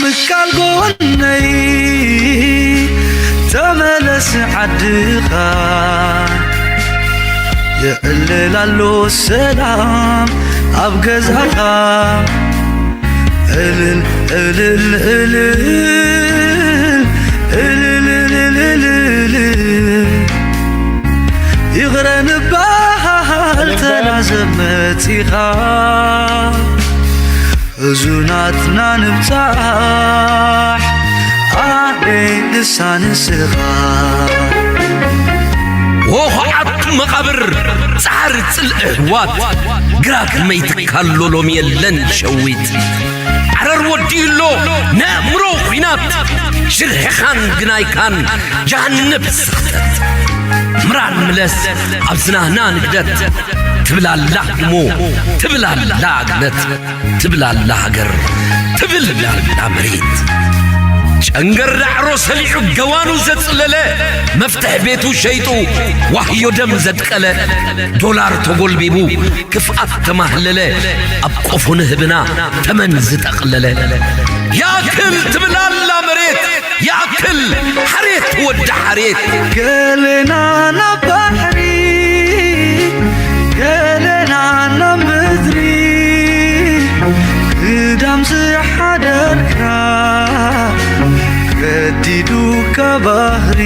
ምቃል ጎነይ ተመለስ ዓድኻ፣ የዕልል ኣሎ ሰላም ኣብ ገዛኻ። እልል እልል እልል እልል እልል እልል ይቕረ ንበሃል ተናዘብ መጺኻ። ሕዙናትና ንብጻሕ ኣደይ ንሳ ንስኻ። ወኹዓት መቓብር ጻዕሪ ጽልኢ ኣሕዋት፣ ግራት መይትካሎ ሎሚ የለን ሸዊት። ዓረር ወዲኡ ኣሎ ነእምሮ ኲናት፣ ሽርሕኻን ግናይካን ጃሃንብ ስኽተት። ምራን ምለስ ኣብ ዝናህና ንግደት፣ ትብላላ ህድሞ ትብላላ ግነት። ትብላላ ሃገር ትብላላ መሬት። ጨንገር ዳዕሮ ሰሊዑ ገዋኑ ዘጽለለ፣ መፍትሕ ቤቱ ሸይጡ ዋህዮ ደም ዘድቀለ፣ ዶላር ተጎልቢቡ ክፍኣት ተማህለለ፣ ኣብ ቆፎ ንህብና ተመን ዝጠቕለለ። ያክል ትብላላ መሬት ያክል ሓሬት ወዲ ሓሬት። ገለና ናብ ባሕሪ ገለና ናብ ምድሪ፣ ግዳም ዝሓደርካ ገዲዱካ ባህሪ።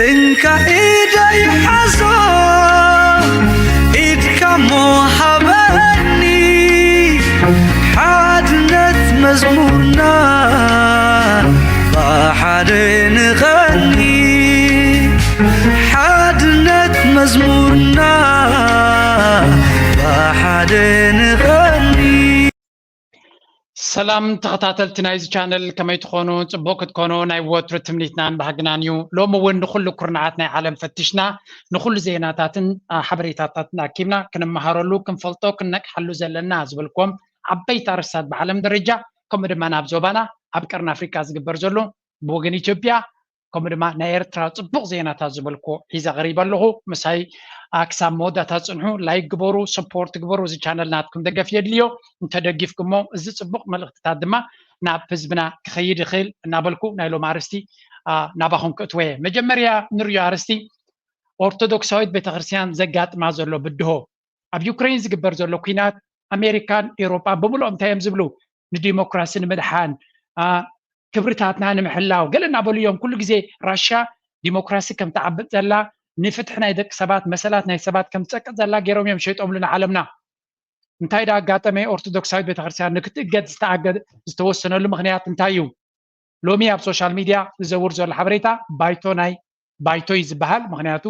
እንካ ኢደይ ሓዞ ኢድካ እሞ ሃበኒ፣ ሓድነት መዝሙርና ብሓደ ንቐኒ። ሓድነት መዝሙርና ብሓደ ንቐኒ። ሰላም ተኸታተልቲ ናይዚ ቻነል፣ ከመይ ትኾኑ? ጽቡቕ ክትኮኑ ናይ ወትሩ ትምኒትናን ባህግናን እዩ። ሎሚ እውን ንኹሉ ኩርናዓት ናይ ዓለም ፈቲሽና፣ ንኹሉ ዜናታትን ሓበሬታታትን ኣኪብና ክንመሃረሉ፣ ክንፈልጦ፣ ክንነቅሓሉ ዘለና ዝበልክዎም ዓበይቲ ኣርእስታት ብዓለም ደረጃ፣ ከምኡ ድማ ናብ ዞባና ኣብ ቀርኒ ኣፍሪካ ዝግበር ዘሎ ብወገን ኢትዮጵያ ከምኡ ድማ ናይ ኤርትራ ጽቡቕ ዜናታት ዝበልክዎ ሒዘ ቀሪበ ኣለኹ። ምሳይ ክሳብ መወዳእታ ጽንሑ። ላይክ ግበሩ፣ ሰፖርት ግበሩ። እዚ ቻነል ናትኩም ደገፍ የድልዮ። እንተደጊፍኩሞ እዚ ጽቡቕ መልእኽትታት ድማ ናብ ህዝብና ክኸይድ ይኽእል እናበልኩ ናይ ሎም ኣርስቲ ናባኹም ክእትወየ። መጀመርያ ንሪዮ ኣርስቲ ኦርቶዶክሳዊት ቤተክርስትያን ዘጋጥማ ዘሎ ብድሆ፣ ኣብ ዩክሬን ዝግበር ዘሎ ኲናት ኣሜሪካን ኤውሮጳ ብምልኦም እንታይ እዮም ዝብሉ? ንዲሞክራሲ ንምድሓን፣ ክብርታትና ንምሕላው ገለ እናበሉ እዮም። ኩሉ ግዜ ራሻ ዲሞክራሲ ከም ትዓብጥ ዘላ፣ ንፍትሒ ናይ ደቂ ሰባት፣ መሰላት ናይ ሰባት ከም ትጸቅጥ ዘላ ገይሮም እዮም ሸይጦምሉ ንዓለምና። እንታይ ደኣ ኣጋጠመ? ኦርቶዶክሳዊት ቤተክርስትያን ንክትእገድ ዝተኣገ-፣ ዝተወሰነሉ ምኽንያት እንታይ እዩ? ሎሚ ኣብ ሶሻል ሚድያ ዝዘውር ዘሎ ሓበሬታ ባይቶ ናይ ባይቶ እዩ ዝበሃል። ምኽንያቱ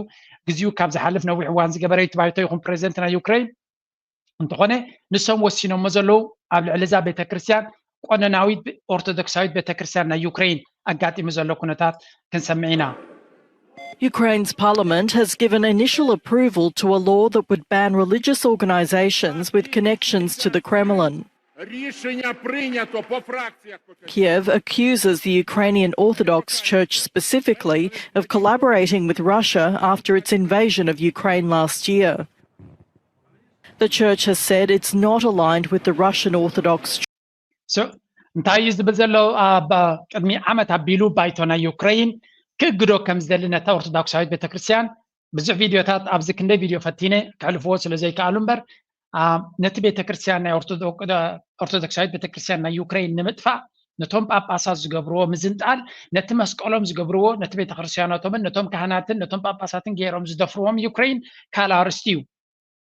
ግዚኡ ካብ ዝሓልፍ ነዊሕ እዋን ዝገበረ እቲ ባይቶ ይኹን ፕሬዚደንት ናይ ዩክሬን እንተኾነ ንሶም ወሲኖሞ ዘለዉ ኣብ ልዕሊ እዛ ቤተክርስትያን ቆነናዊት ኦርቶዶክሳዊት ቤተክርስትያን ናይ ዩክሬን ኣጋጢሙ ዘሎ ኩነታት ክንሰምዕ ኢና። Ukraine's parliament has given initial approval to a law that would ban religious organizations with connections to the Kremlin. Рішення прийнято по фракціях. Покажіть. Kiev accuses the Ukrainian Orthodox Church specifically of collaborating with Russia after its invasion of Ukraine last year. The church has said it's not aligned with the Russian Orthodox So እንታይ እዩ ዝብል ዘሎ? ኣብ ቅድሚ ዓመት ኣቢሉ ባይቶ ናይ ዩክሬን ክእግዶ ከም ዝደሊ ነታ ኦርቶዶክሳዊት ቤተክርስትያን ብዙሕ ቪድዮታት ኣብዚ ክንደይ ቪድዮ ፈቲነ ክሕልፍዎ ስለ ዘይከኣሉ እምበር ነቲ ቤተክርስትያን ናይ ኦርቶዶክሳዊት ቤተክርስትያን ናይ ዩክሬን ንምጥፋእ ነቶም ጳጳሳት ዝገብርዎ ምዝንጣል፣ ነቲ መስቀሎም ዝገብርዎ ነቲ ቤተክርስትያናቶምን ነቶም ካህናትን ነቶም ጳጳሳትን ገይሮም ዝደፍርዎም ዩክሬን ካልእ ኣርእስቲ እዩ።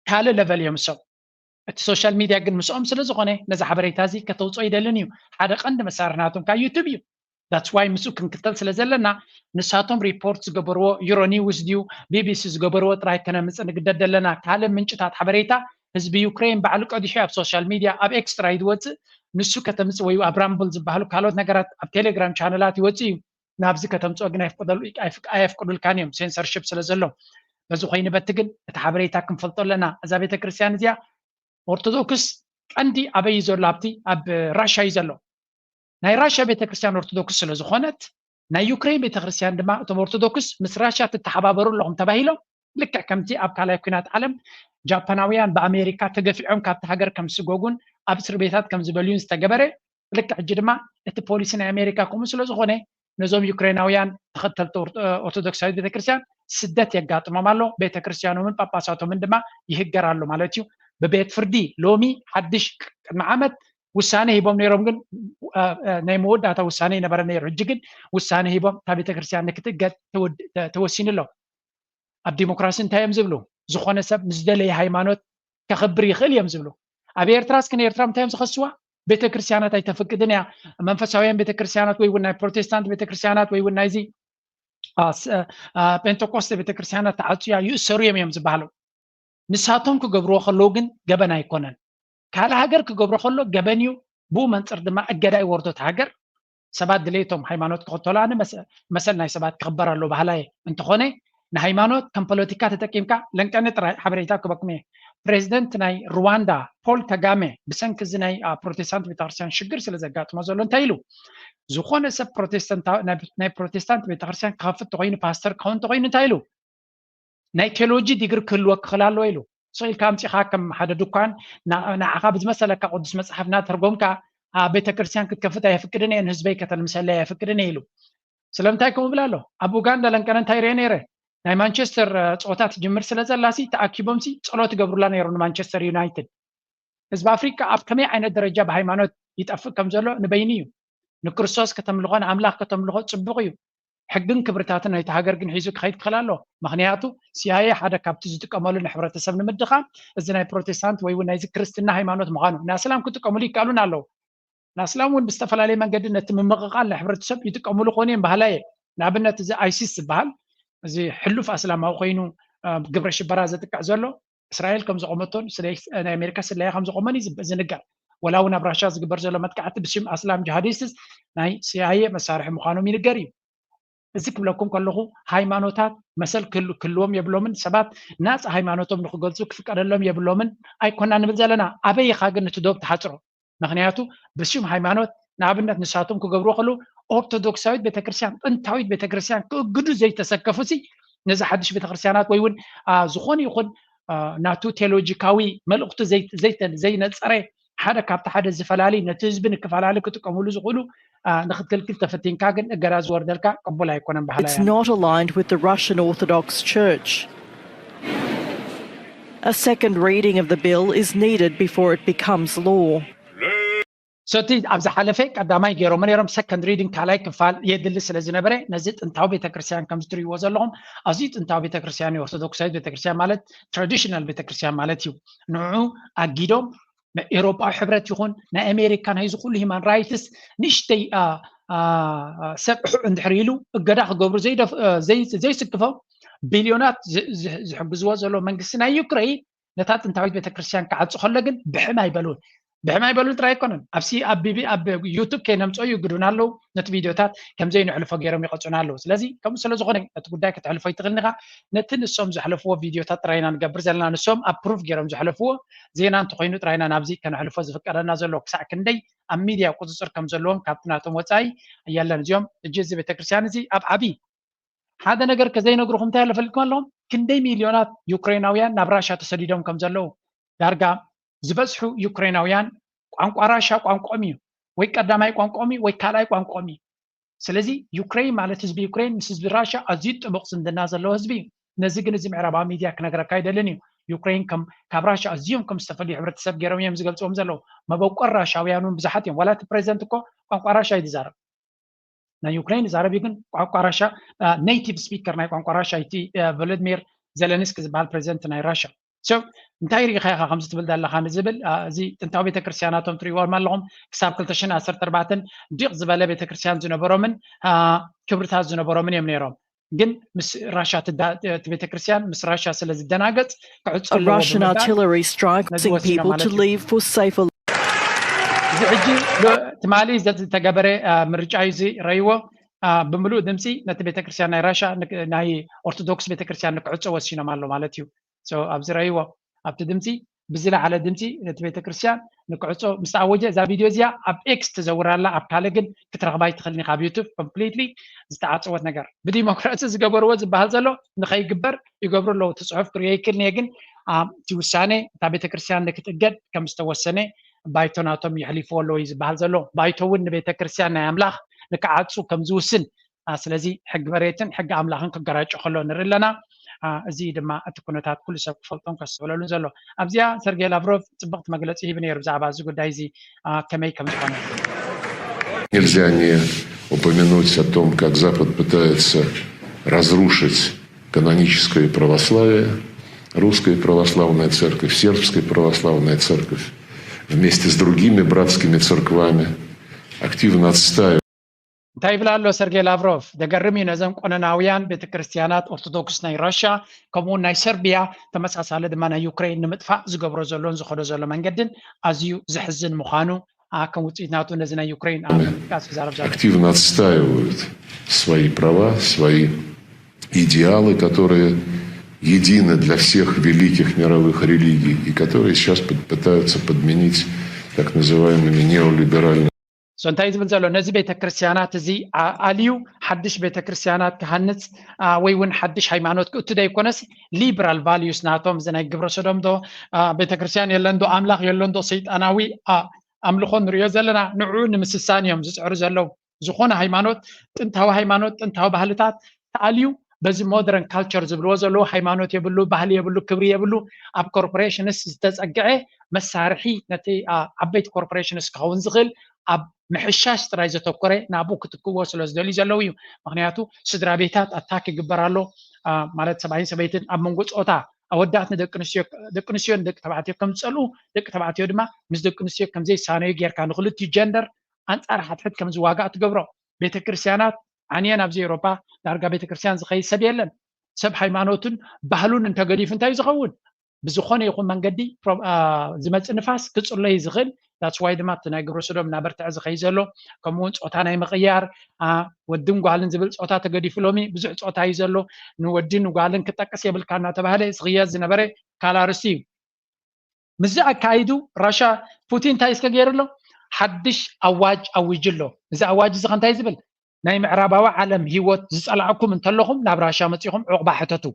ካልእ ለቨል እዮም እሶም። እቲ ሶሻል ሚድያ ግን ምስኦም ስለ ዝኾነ ነዚ ሓበሬታ እዚ ከተውፅኦ ይደልን እዩ። ሓደ ቀንዲ መሳርሒ ናቶም ካብ ዩቱብ እዩ። That's why ምስኡ ክንክተል ስለ ዘለና ንሳቶም ሪፖርት ዝገበርዎ ዩሮኒውስ ድዩ ቢቢሲ ዝገበርዎ ጥራይ ከነምፅእ ንግደድ ዘለና። ካልእ ምንጭታት ሓበሬታ ህዝቢ ዩክሬን ባዕሉ ቀዲሑ ኣብ ሶሻል ሚድያ ኣብ ኤክስ ጥራይ ዝወፅእ ንሱ ከተምፅእ ወይ ኣብ ራምብል ዝበሃሉ ካልኦት ነገራት ኣብ ቴሌግራም ቻነላት ይወፅእ እዩ። ናብዚ ከተምፅኦ ግን ኣየፍቅዱልካን እዮም ሴንሰርሽፕ ስለ ዘሎ። በዚ ኮይኑ በቲ ግን እቲ ሓበሬታ ክንፈልጦ ኣለና። እዛ ቤተክርስትያን እዚኣ ኦርቶዶክስ ቀንዲ ኣበይ እዩ ዘሎ? ኣብቲ ኣብ ራሻ እዩ ዘሎ። ናይ ራሻ ቤተክርስትያን ኦርቶዶክስ ስለ ዝኾነት ናይ ዩክሬን ቤተክርስትያን ድማ እቶም ኦርቶዶክስ ምስ ራሻ ትተሓባበሩ ኣለኹም ተባሂሎም ልክዕ ከምቲ ኣብ ካልኣይ ኲናት ዓለም ጃፓናውያን ብኣሜሪካ ተገፊዖም ካብቲ ሃገር ከም ዝስጎጉን ኣብ እስር ቤታት ከም ዝበልዩን ዝተገበረ ልክዕ ሕጂ ድማ እቲ ፖሊሲ ናይ ኣሜሪካ ከምኡ ስለ ዝኾነ ነዞም ዩክሬናውያን ተኸተልቲ ኦርቶዶክሳዊት ቤተክርስትያን ስደት የጋጥሞም ኣሎ። ቤተክርስትያኖምን ጳጳሳቶምን ድማ ይህገር ኣሎ ማለት እዩ። ብቤት ፍርዲ ሎሚ ሓድሽ ቅድሚ ዓመት ውሳነ ሂቦም ነይሮም፣ ግን ናይ መወዳእታ ውሳነ ይነበረ ነይሩ። ሕጂ ግን ውሳነ ሂቦም እታ ቤተክርስትያን ንክትእገድ ተወሲኑ ኣሎ። ኣብ ዲሞክራሲ እንታይ እዮም ዝብሉ? ዝኾነ ሰብ ምስ ደለየ ሃይማኖት ከኽብር ይኽእል እዮም ዝብሉ። ኣብ ኤርትራ እስኪ ንኤርትራ እንታይ እዮም ዝኸስዋ? ቤተክርስትያናት ኣይተፍቅድን እያ፣ መንፈሳውያን ቤተክርስትያናት ወይ እውን ናይ ፕሮቴስታንት ቤተክርስትያናት ወይ እውን ናይዚ ጴንጠቆስተ ቤተክርስትያናት ተዓፅያ ይእሰሩ እዮም እዮም ዝበሃሉ። ንሳቶም ክገብርዎ ከለዉ ግን ገበን ኣይኮነን። ካልእ ሃገር ክገብሮ ከሎ ገበን እዩ። ብኡ መንፅር ድማ እገዳ ይወርዶ እቲ ሃገር። ሰባት ድሌቶም ሃይማኖት ክኽተሉ፣ ኣነ መሰል ናይ ሰባት ክኽበር ኣለዎ በሃላይ እንተኾነ፣ ንሃይማኖት ከም ፖለቲካ ተጠቂምካ ለንቀኒ ጥራይ ሓበሬታ ክበኩም እየ። ፕሬዚደንት ናይ ሩዋንዳ ፖል ከጋሜ ብሰንኪ እዚ ናይ ፕሮቴስታንት ቤተክርስትያን ሽግር ስለ ዘጋጥሞ ዘሎ እንታይ ኢሉ? ዝኾነ ሰብ ናይ ፕሮቴስታንት ቤተክርስትያን ክኸፍት ተኮይኑ፣ ፓስተር ክኸውን ተኮይኑ እንታይ ኢሉ? ናይ ቴዎሎጂ ዲግሪ ክህልወ ክኽእል ኣለዎ ኢሉ። ስቕ ኢልካ ኣምፂኻ ከም ሓደ ድኳን ንዓኻ ብዝመሰለካ ቅዱስ መፅሓፍ እናተርጎምካ ቤተክርስትያን ክትከፍት ኣየፍቅድን እየ፣ ንህዝበይ ከተልምሰለይ ኣየፍቅድን እየ ኢሉ። ስለምንታይ ከምኡ ይብል ኣሎ? ኣብ ኡጋንዳ ለንቀነ እንታይ ርአ ነይረ? ናይ ማንቸስተር ፀወታ ትጅምር ስለ ዘላሲ ተኣኪቦምሲ ፀሎት ይገብሩላ ነይሮም ንማንቸስተር ዩናይትድ። ህዝቢ ኣፍሪቃ ኣብ ከመይ ዓይነት ደረጃ ብሃይማኖት ይጠፍእ ከም ዘሎ ንበይኑ እዩ። ንክርስቶስ ከተምልኾ ንኣምላኽ ከተምልኾ ፅቡቕ እዩ። ሕግን ክብርታትን ናይቲ ሃገር ግን ሒዙ ክኸይድ ክኽእል ኣለዎ። ምኽንያቱ ሲኣይኤ ሓደ ካብቲ ዝጥቀመሉ ንሕብረተሰብ ንምድኻም እዚ ናይ ፕሮቴስታንት ወይ እውን ናይዚ ክርስትና ሃይማኖት ምዃኑ፣ ንኣስላም ክጥቀምሉ ይከኣሉን ኣለዉ። ንኣስላም እውን ብዝተፈላለየ መንገዲ ነቲ ምምቕቓል ናይ ሕብረተሰብ ይጥቀምሉ ክኾኑ እዮም በሃላይ እየ። ንኣብነት እዚ ኣይሲስ ዝበሃል እዚ ሕሉፍ ኣስላማዊ ኮይኑ ግብረ ሽበራ ዘጥቅዕ ዘሎ እስራኤል ከም ዘቆመቶን ናይ ኣሜሪካ ስለያ ከም ዘቆመን እዩ ዝንገር። ወላ እውን ኣብ ራሻ ዝግበር ዘሎ መጥቃዕቲ ብሽም ኣስላም ጅሃዲስትስ ናይ ሲኣይኤ መሳርሒ ምዃኖም ይንገር እዩ። እዚ ክብለኩም ከለኹ ሃይማኖታት መሰል ክህልዎም የብሎምን። ሰባት ናፃ ሃይማኖቶም ንክገልፁ ክፍቀደሎም የብሎምን ኣይኮና ንብል ዘለና። ኣበይ ኢኻ ግን እቲ ዶብ ትሓፅሮ? ምክንያቱ ብሽም ሃይማኖት ንኣብነት ንሳቶም ክገብርዎ ከለዉ ኦርቶዶክሳዊት ቤተክርስትያን ጥንታዊት ቤተክርስትያን ክእግዱ ዘይተሰከፉ ሲ ነዚ ሓድሽ ቤተክርስትያናት ወይ እውን ዝኾነ ይኹን ናቱ ቴዎሎጂካዊ መልእኽቱ ዘይነፀረ ሓደ ካብቲ ሓደ ዝፈላሊ ነቲ ህዝቢ ንክፈላለ ክጥቀምሉ ዝኽእሉ ንክትክልክል ተፈቲንካ ግን እገዳ ዝወርደልካ ቅቡል ኣይኮነን በሃላይ። It's not aligned with the Russian Orthodox Church. A second reading of the bill is needed before it becomes law. So እቲ ኣብ ዝሓለፈ ቀዳማይ ገይሮሞ ነይሮም፣ ሰከንድ ሪዲንግ ካልኣይ ክፋል የድሊ ስለ ዝነበረ ነዚ ጥንታዊ ቤተክርስትያን ከምዚ ትሪእዎ ዘለኹም ኣዝዩ ጥንታዊ ቤተክርስትያን እዩ። ኦርቶዶክሳዊት ቤተክርስትያን ማለት ትራዲሽናል ቤተክርስትያን ማለት እዩ። ንዑ ኣጊዶም ናይ ኤውሮጳዊ ሕብረት ይኹን ናይ ኣሜሪካ ናይዚ ኩሉ ሂማን ራይትስ ንእሽተይ ሰብ ሕዕ እንድሕር ኢሉ እገዳ ክገብሩ ዘይስክፎም ቢልዮናት ዝሕግዝዎ ዘሎ መንግስቲ ናይ ዩክሬን ነታ ጥንታዊት ቤተክርስትያን ክዓፁ ከሎ ግን ብሕም ኣይበሉን። ብሕም ኣይበሉን ጥራይ ኣይኮነን፣ ኣብሲ ኣብ ቢቢ ኣብ ዩቱብ ከይነምፀኦ ይግዱና ኣለዉ። ነቲ ቪድዮታት ከምዘይ ንሕልፎ ገይሮም ይቐፁና ኣለዉ። ስለዚ ከምኡ ስለ ዝኾነ ነቲ ጉዳይ ክትሕልፎ ይትኽእልኒ ኢኻ። ነቲ ንሶም ዘሕለፍዎ ቪድዮታት ጥራይና ንገብር ዘለና፣ ንሶም ኣብ ፕሩፍ ገይሮም ዘሕለፍዎ ዜና እንተኮይኑ ጥራይና ናብዚ ከነሕልፎ ዝፍቀደና ዘሎ። ክሳዕ ክንደይ ኣብ ሚድያ ቁፅፅር ከም ዘለዎም ካብቲ ናቶም ወፃኢ የለን። እዚኦም እጂ እዚ ቤተክርስትያን እዚ ኣብ ዓብዪ ሓደ ነገር ከዘይነግርኹም እንታይ ኣሎ ፈልጥኩም ኣለኹም? ክንደይ ሚልዮናት ዩክሬናውያን ናብ ራሻ ተሰዲዶም ከም ዘለዉ። ዳርጋ ዝበዝሑ ዩክሬናውያን ቋንቋ ራሻ ቋንቋኦም እዩ፣ ወይ ቀዳማይ ቋንቋኦም እዩ ወይ ካልኣይ ቋንቋኦም እዩ። ስለዚ ዩክሬን ማለት ህዝቢ ዩክሬን ምስ ህዝቢ ራሻ ኣዝዩ ጥቡቕ ዝምድና ዘለዎ ህዝቢ እዩ። ነዚ ግን እዚ ምዕራባዊ ሚድያ ክነግረካ ኣይደልን እዩ። ዩክሬን ካብ ራሻ ኣዝዮም ከም ዝተፈልዩ ሕብረተሰብ ገይሮም እዮም ዝገልፅዎም ዘለዉ። መበቆል ራሻውያን እውን ብዙሓት እዮም። ዋላ እቲ ፕሬዚደንት እኮ ቋንቋ ራሻ እዩ ዝዛረብ። ናይ ዩክሬን ዛረቢ ግን ቋንቋ ራሻ ኔቲቭ ስፒከር ናይ ቋንቋ ራሻ እቲ ቮሎድሚር ዘለንስኪ ዝበሃል ፕሬዚደንት ናይ ራሻ። እንታይ ርኢኻ ኢኻ ከምዚ ትብል ዘለኻ ንዝብል፣ እዚ ጥንታዊ ቤተክርስትያናቶም ትሪእዎም ኣለኹም። ክሳብ ክልተ ሽሕን ዓሰርተ ኣርባዕተን ዲቕ ዝበለ ቤተክርስትያን ዝነበሮምን ክብርታት ዝነበሮምን እዮም ነይሮም። ግን ምስ ራሻ እቲ ቤተክርስትያን ምስ ራሻ ስለ ዝደናገፅ ክዕፆ ኣለዎ ብምባል ነዚ ወሲኖም ማለት እዩ። እዚ ሕጂ ትማሊ ዝተገበረ ምርጫ እዩ። እዚ ረይዎ ብምሉእ ድምፂ ነቲ ቤተክርስትያን ናይ ራሻ ናይ ኦርቶዶክስ ቤተክርስትያን ንክዕፆ ወሲኖም ኣሎ ማለት እዩ። ኣብዚ ረይዎ ኣብቲ ድምፂ ብዝለዓለ ድምፂ ነቲ ቤተክርስትያን ንክዕፆ ምስ ተኣወጀ እዛ ቪድዮ እዚኣ ኣብ ኤክስ ትዘውር ኣላ። ኣብ ካልእ ግን ክትረኽባ ኣይትኽእልን ኢኻ። ኣብ ዩቱብ ኮምፕሊትሊ ዝተዓፀወት ነገር። ብዲሞክራሲ ዝገበርዎ ዝበሃል ዘሎ ንኸይግበር ይገብሩ ኣለዉ። እቲ ፅሑፍ ክርእዮ ይክእል እየ፣ ግን እቲ ውሳነ እታ ቤተክርስትያን ንክትእገድ ከም ዝተወሰነ ባይቶ ናቶም የሕሊፍዎ ኣለዉ እዩ ዝበሃል ዘሎ። ባይቶ እውን ንቤተ ክርስቲያን ናይ ኣምላኽ ንክዓጹ ከም ዝውስን፣ አ፣ ስለዚ ሕጊ መሬትን ሕጊ ኣምላኽን ክገራጮ ከሎ ንርኢ ኣለና። አ፣ እዚ ድማ እቲ ኩነታት ኩሉ ሰብ ክፈልጦን ከስተውዕለሉን ዘሎ። ኣብዚኣ ሰርጌይ ላቭሮቭ ጽብቕቲ መግለጺ ሂቡ ነይሩ ብዛዕባ እዚ ጉዳይ እዚ፣ አ፣ ከመይ ከም ዝኾነ። Нельзя не упомянуть о том, как Запад пытается разрушить каноническое православие, русская православная церковь, сербская православная церковь вместе с другими братскими церквами активно отстаивает. እንታይ ይብል ኣሎ ሰርጌይ ላቭሮቭ? ደገርም እዩ። ነዘን ቆነናውያን ቤተክርስትያናት ኦርቶዶክስ ናይ ራሻ ከምኡውን ናይ ሰርቢያ ተመሳሳሊ ድማ ናይ ዩክሬን ንምጥፋእ ዝገብሮ ዘሎን ዝኸዶ ዘሎ መንገድን ኣዝዩ ዘሕዝን ምዃኑ፣ አ፣ ከም ውፅኢት ናቱ ነዚ ናይ ዩክሬን ኣብ ምጥቃስ ይዛረብ ዘሎ። Активно отстаивают свои права, свои идеалы, которые едины для всех великих мировых религий и которые сейчас под- пытаются подменить так называемыми неолиберальными. So እንታይ ዝብል ዘሎ? ነዚ ቤተክርስትያናት እዚ፣ አ፣ ኣልዩ ሓድሽ ቤተክርስትያናት ክሃንፅ፣ አ፣ ወይ እውን ሓድሽ ሃይማኖት ክእቱ ዘይኮነስ ሊበራል ቫልዩስ ናቶም እዚ ናይ ግብረ ሰዶም ዶ፣ አ፣ ቤተክርስትያን የለን ዶ፣ ኣምላኽ የለን ዶ፣ ሰይጣናዊ፣ አ፣ ኣምልኾ ንሪኦ ዘለና ንዕኡ ንምስሳን እዮም ዝፅዕሩ ዘለዉ። ዝኾነ ሃይማኖት፣ ጥንታዊ ሃይማኖት፣ ጥንታዊ ባህልታት ተኣልዩ በዚ ሞደርን ካልቸር ዝብልዎ ዘለዉ ሃይማኖት የብሉ፣ ባህሊ የብሉ፣ ክብሪ የብሉ። ኣብ ኮርፖሬሽንስ ዝተፀግዐ መሳርሒ ነቲ፣ አ፣ ዓበይቲ ኮርፖሬሽንስ ክኸውን ዝኽእል ኣብ ምሕሻሽ ጥራይ ዘተኮረ ናብኡ ክትክዎ ስለ ዝደልዩ ዘለዉ እዩ። ምክንያቱ ስድራ ቤታት ኣታክ ይግበር ኣሎ፣ አ፣ ማለት ሰብኣይን ሰበይትን ኣብ መንጎ ፆታ ኣወዳት ንደቂ ኣንስትዮ፣ ደቂ ኣንስትዮ ንደቂ ተባዕትዮ ከም ዝፀልኡ፣ ደቂ ተባዕትዮ ድማ ምስ ደቂ ኣንስትዮ ከም ዘይሳነዩ ጌርካ ንክልቲኡ ጀንደር ኣንጻር ሓድሕድ ከም ዝዋጋእ ትገብሮ። ቤተክርስትያናት ዓንየን ኣብዚ ኤውሮጳ ዳርጋ ቤተክርስትያን ዝኸይድ ሰብ የለን። ሰብ ሃይማኖቱን ባህሉን እንተገዲፉ እንታይ እዩ ዝኸውን? ብዝኾነ ይኹን መንገዲ ፕሮ-፣ አ፣ ዝመጽእ ንፋስ ክጽሎ እዩ ዝኽእል። That's why ድማ እቲ ናይ ግብረ ሰዶም እናበርትዐ ዝኸይድ ዘሎ፣ ከምኡ እውን ጾታ ናይ ምቕያር፣ አ፣ ወድን ጓልን ዝብል ጾታ ተገዲፉ ሎሚ ብዙሕ ጾታ እዩ ዘሎ። ንወድን ንጓልን ክጠቅስ የብልካ እናተባህለ ዝኽየድ ዝነበረ ካልእ ኣርእስቲ እዩ። ምስዚ ኣካይዱ ራሻ ፑቲን እንታይ እስከ ገይሩ ኣሎ? ሓድሽ ኣዋጅ ኣዊጁ ኣሎ። እዚ ኣዋጅ እዚ ከ እንታይ ዝብል? ናይ ምዕራባዊ ዓለም ህይወት ዝጸላእኩም እንተለኹም ናብ ራሻ መጺኹም ዑቕባ ሕተቱ።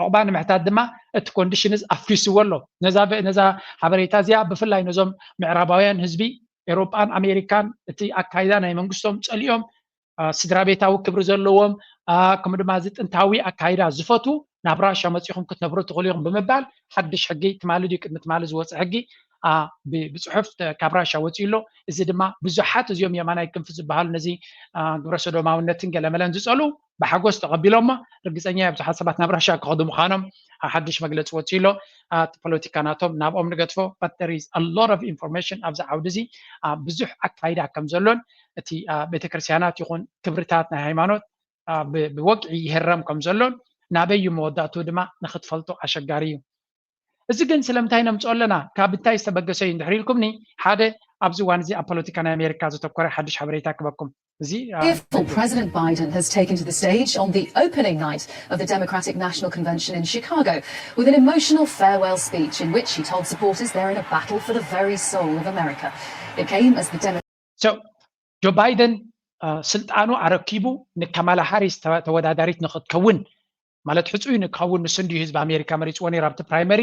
ዑቕባ ንምሕታት ድማ እቲ ኮንዲሽንስ ኣፍሪስዎ ኣሎ። ነዛ ብ-፣ ነዛ ሓበሬታ እዚኣ ብፍላይ ነዞም ምዕራባውያን ህዝቢ ኤውሮጳን ኣሜሪካን እቲ ኣካይዳ ናይ መንግስቶም ጸሊኦም፣ አ፣ ስድራ ቤታዊ ክብሪ ዘለዎም፣ አ፣ ከምኡ ድማ እዚ ጥንታዊ ኣካይዳ ዝፈትዉ ናብ ራሻ መጺኹም ክትነብሩ ትኽእሉ ኢኹም ብምባል ሓድሽ ሕጊ ትማሊ ድዩ ቅድሚ ትማሊ ዝወጸ ሕጊ፣ አ፣ ብ-፣ ብጽሑፍ ተ-፣ ካብ ራሻ ወጺኡ ኣሎ። እዚ ድማ ብዙሓት እዚኦም የማናይ ክንፊ ዝበሃሉ ነዚ፣ አ፣ ግብረ ሰዶማውነትን ገለመለን ዝጸልኡ ብሓጎስ ተቐቢሎሞ። ርግጸኛ እየ ብዙሓት ሰባት ናብ ራሻ ክኸዱ ምዃኖም፣ አ፣ ሓድሽ መግለጺ ወጺኡ ኣሎ። አ፣ እቲ ፖለቲካ ናቶም ናብኦም ንገድፎ፣ but there is a lot of information ኣብዚ ዓውዲ እዚ፣ አ፣ ብዙሕ ኣካይዳ ከም ዘሎን እቲ፣ አ፣ ቤተክርስትያናት ይኹን ክብርታት ናይ ሃይማኖት፣ አ፣ ብ-፣ ብወግዒ ይህረም ከም ዘሎን ናበይ እዩ መወዳእትኡ ድማ ንክትፈልጦ ኣሸጋሪ እዩ። እዚ ግን ስለምንታይ ነምፅኦ ኣለና? ካብ እንታይ ዝተበገሰ እዩ እንድሕር ኢልኩምኒ፣ ሓደ ኣብዚ እዋን እዚ ኣብ ፖለቲካ ናይ ኣሜሪካ ዘተኮረ ሓድሽ ሓበሬታ ክበኩም። እዚ፣ አ፣ Fearful, President Biden has taken to the stage on the opening night of the Democratic National Convention in Chicago with an emotional farewell speech in which he told supporters they're in a battle for the very soul of America. It came as the Demo- So ጆ ባይደን፣ አ፣ ስልጣኑ ኣረኪቡ ንካማላ ሃሪስ ተ-፣ ተወዳዳሪት ንክትከውን፣ ማለት ሕፁይ ንክኸውን ንሱ እንዲዩ ህዝቢ ኣሜሪካ መሪፅዎ ነይሩ ኣብቲ ፕራይመሪ፣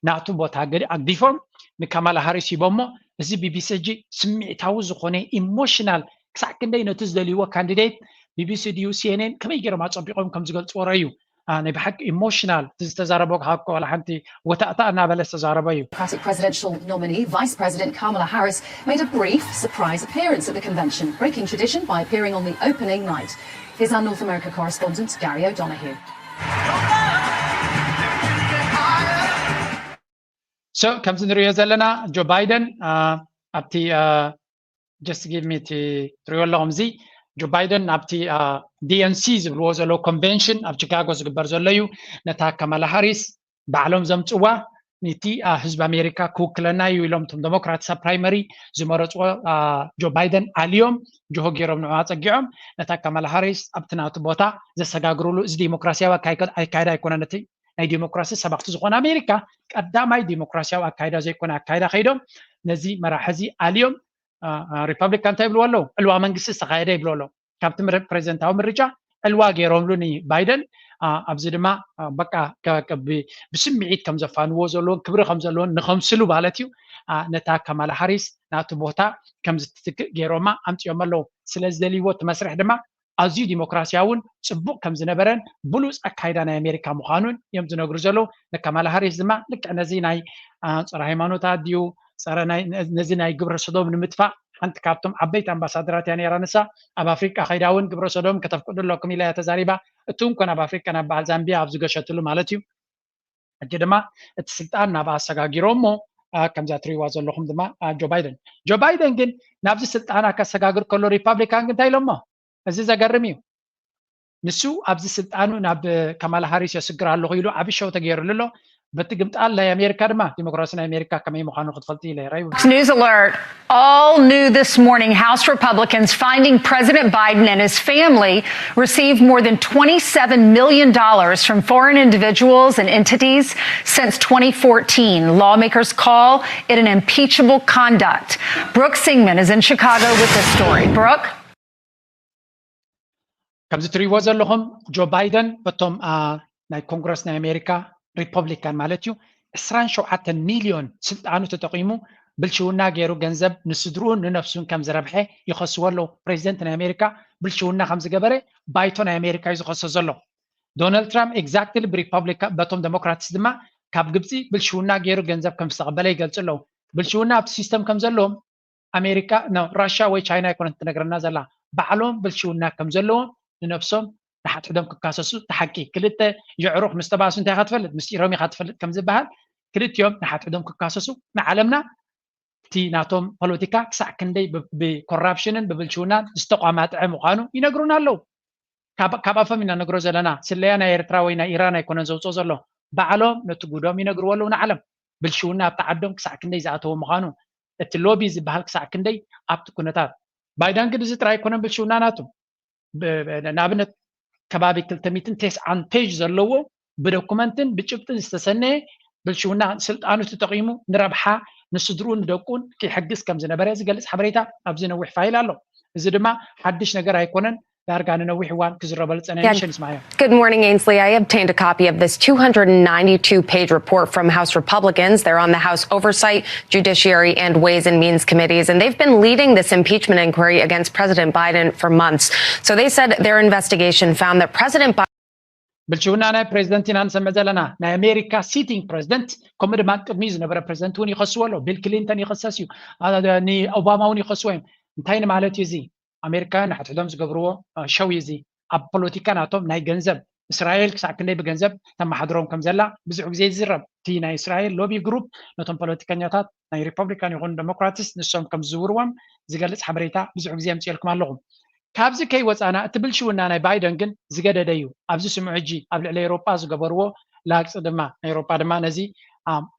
ናቱ ቦታ ገዲ ኣግዲፎም ንካማላ ሃሪስ ሂቦሞ። እዚ ቢቢሲ ሕጂ ስምዒታዊ ዝኾነ ኢሞሽናል ክሳዕ ክንደይ ነቲ ዝደልይዎ ካንዲዴት ቢቢሲ ድዩ ሲኤንኤን ከመይ ገይሮም ኣፀቢቖም ከም ዝገልፅዎ ረእዩ። አ፣ ናይ ብሓቂ ኢሞሽናል እቲ ዝተዛረቦ ክሃኮ ዋላ ሓንቲ ወታእታ እናበለ ዝተዛረቦ እዩ። Democratic presidential nominee Vice President Kamala Harris made a brief surprise appearance at the convention, breaking tradition by appearing on the opening night. Here's our North America correspondent Gary O'Donoghue. So ከምዚ ንሪኦ ዘለና ጆ ባይደን፣ አ፣ ኣብቲ፣ አ፣ just give me እቲ ትሪኦ ኣለኹም እዚ ጆ ባይደን ናብቲ፣ አ፣ ዲኤንሲ ዝብልዎ ዘለዉ ኮንቬንሽን ኣብ ቺካጎ ዝግበር ዘሎ እዩ። ነታ ካማላ ሃሪስ ባዕሎም ዘምፅዋ ነቲ፣ አ፣ ህዝቢ ኣሜሪካ ክውክለና እዩ ኢሎም እቶም ዴሞክራት ኣብ ፕራይመሪ ዝመረፅዎ፣ አ፣ ጆ ባይደን ኣልዮም ጅሆ ገይሮም ንዑ ኣፀጊዖም ነታ ካማላ ሃሪስ ኣብቲ ናቱ ቦታ ዘሰጋግሩሉ። እዚ ዲሞክራሲያዊ ኣካይ-፣ ኣካይዳ ኣይኮነን። እቲ ናይ ዲሞክራሲ ሰባኽቲ ዝኾነ ኣሜሪካ ቀዳማይ ዲሞክራሲያዊ ኣካይዳ ዘይኮነ ኣካይዳ ከይዶም ነዚ መራሒ እዚ ኣልዮም፣ አ፣ አ፣ ሪፐብሊካን እንታይ ይብልዎ ኣለዉ? ዕልዋ መንግስቲ ዝተኻየደ ይብሉ ኣለዉ። ካብቲ ምር-፣ ፕሬዚደንታዊ ምርጫ ዕልዋ ገይሮምሉ ንባይደን። ኣብዚ ድማ በቃ ብስምዒት ከም ዘፋንዎ ዘለዎን ክብሪ ከም ዘለዎን ንኸምስሉ ማለት እዩ። ነታ ካማላ ሃሪስ ናቱ ቦታ ከም ዝትትክእ ገይሮማ ኣምፅኦም ኣለዉ። ስለ ዝደልይዎ እቲ መስርሕ ድማ ኣዝዩ ዲሞክራሲያውን ፅቡቕ ከም ዝነበረን ብሉፅ ኣካይዳ ናይ ኣሜሪካ ምዃኑን እዮም ዝነግሩ ዘለዉ። ንካማላ ሃሪስ ድማ ልክዕ ነዚ ናይ ፀረ ሃይማኖታት ድዩ ነዚ ናይ ግብረ ሰዶም ንምጥፋእ ሓንቲ ካብቶም ዓበይቲ ኣምባሳደራት እያ ነይራ። ንሳ ኣብ ኣፍሪቃ ከይዳ እውን ግብረ ሰዶም ከተፍቅዱ ኣለኩም ኢላ እያ ተዛሪባ። እቲ እንኮን ኣብ ኣፍሪቃ ናብ በዓል ዛምቢያ ኣብ ዝገሸትሉ ማለት እዩ። ሕጂ ድማ እቲ ስልጣን ናብ ኣሰጋጊሮ እሞ ከምዛ ትሪዋ ዘለኹም ድማ ጆ ባይደን ጆ ባይደን ግን ናብዚ ስልጣና ከሰጋግር ከሎ ሪፓብሊካን ግን እንታይ ኢሎሞ? እዚ ዘገርም እዩ። ንሱ ኣብዚ ስልጣኑ ናብ ካማላ ሃሪስ የስግር ኣለኹ ኢሉ ዓቢ ሸው ተገይሩሉ ኣሎ። በቲ ግምጣል ናይ ኣሜሪካ ድማ ዲሞክራሲ ናይ ኣሜሪካ ከመይ ምዃኑ ክትፈልጡ ኢለ ይረዩ። News alert. All new this morning, House Republicans finding President Biden and his family received more than twenty-seven million dollars from foreign individuals and entities since twenty fourteen. Lawmakers call it an impeachable conduct. Brooke Singman is in Chicago with this story. Brooke? ከምዚ ትሪእዎ ዘለኹም ጆ ባይደን በቶም ናይ ኮንግረስ ናይ ኣሜሪካ ሪፐብሊካን ማለት እዩ ዕስራን ሸውዓተን ሚልዮን ስልጣኑ ተጠቒሙ ብልሽውና ገይሩ ገንዘብ ንስድርኡን ንነፍሱን ከም ዝረብሐ ይኸስዎ ኣለዉ። ፕሬዚደንት ናይ ኣሜሪካ ብልሽውና ከም ዝገበረ ባይቶ ናይ ኣሜሪካ እዩ ዝኸሶ ዘሎ። ዶናልድ ትራምፕ ኤግዛክትሊ ብሪፐብሊካ በቶም ዴሞክራትስ ድማ ካብ ግብፂ ብልሽውና ገይሩ ገንዘብ ከም ዝተቐበለ ይገልፁ ኣለዉ። ብልሽውና ኣብቲ ሲስተም ከም ዘለዎም ኣሜሪካ ራሻ ወይ ቻይና ኣይኮነት ትነግረና ዘላ ባዕሎም ብልሽውና ከም ዘለዎም ንነብሶም ንሓድሕዶም ክካሰሱ ተሓቂ ክልተ የዕሩኽ ምስ ተባሱ እንታይ ኢኻ ትፈልጥ ምስጢሮም ኢኻ ትፈልጥ ከም ዝበሃል ክልቲኦም ንሓድሕዶም ክካሰሱ ንዓለምና እቲ ናቶም ፖለቲካ ክሳዕ ክንደይ ብኮራፕሽንን ብብልሽውናን ዝተቋማጥዐ ምዃኑ ይነግሩና ኣለዉ። ካብ ኣፎም ኢና ነግሮ ዘለና ስለያ ናይ ኤርትራ ወይ ናይ ኢራን ኣይኮነን ዘውፅኦ ዘሎ ባዕሎም ነቲ ጉዶም ይነግርዎ ኣለዉ ንዓለም ብልሽውና ኣብቲ ዓዶም ክሳዕ ክንደይ ዝኣተወ ምዃኑ እቲ ሎቢ ዝበሃል ክሳዕ ክንደይ ኣብቲ ኩነታት ባይደን ግን እዚ ጥራይ ኣይኮነን ብልሽውና ናቱ ንኣብነት ከባቢ ክልተ ሚእትን ተስዓን ፔጅ ዘለዎ ብዶኩመንትን ብጭብጥን ዝተሰነየ ብልሽውና ስልጣኑ ተጠቒሙ ንረብሓ ንስድርኡን ንደቁን ክሕግዝ ከም ዝነበረ ዝገልፅ ሓበሬታ ኣብዚ ነዊሕ ፋይል ኣሎ። እዚ ድማ ሓድሽ ነገር ኣይኮነን። ዳርጋ ንነዊሕ እዋን ክዝረበሉ ዝፀንሐ ንሽን ንስማዮ። Good morning, Ainsley. I obtained a copy of this two hundred ninety-two page report from House Republicans. They're on the House Oversight, Judiciary, and Ways and Means Committees, and they've been leading this impeachment inquiry against President Biden for months. So they said their investigation found that President Biden ብልሽውና ናይ ፕሬዚደንት ኢና ንሰምዕ ዘለና ናይ ኣሜሪካ ሲቲንግ ፕሬዚደንት ከምኡ ድማ ቅድሚ ዝነበረ ፕሬዚደንት እውን ይኸስዎ ኣሎ። ቢል ክሊንተን ይኸሰስ እዩ። ንኦባማ እውን ይኸስዎ እዮም። እንታይ ንማለት እዩ እዚ? ኣሜሪካውያን ንሓድሕዶም ዝገብርዎ ሸው እዩ እዚ። ኣብ ፖለቲካ ናቶም ናይ ገንዘብ እስራኤል ክሳዕ ክንደይ ብገንዘብ ተመሓድሮም ከም ዘላ ብዙሕ ግዜ ይዝረብ። እቲ ናይ እስራኤል ሎቢ ግሩፕ ነቶም ፖለቲከኛታት ናይ ሪፐብሊካን ይኹን ዴሞክራትስ ንሶም ከም ዝዝውርዎም ዝገልፅ ሓበሬታ ብዙሕ ግዜ የምፅኤልኩም ኣለኹ። ካብዚ ከይወፃና እቲ ብልሽውና ናይ ባይደን ግን ዝገደደ እዩ። ኣብዚ ስምዑ ሕጂ ኣብ ልዕሊ ኤውሮጳ ዝገበርዎ ላግፂ ድማ ናይ ኤውሮጳ ድማ ነዚ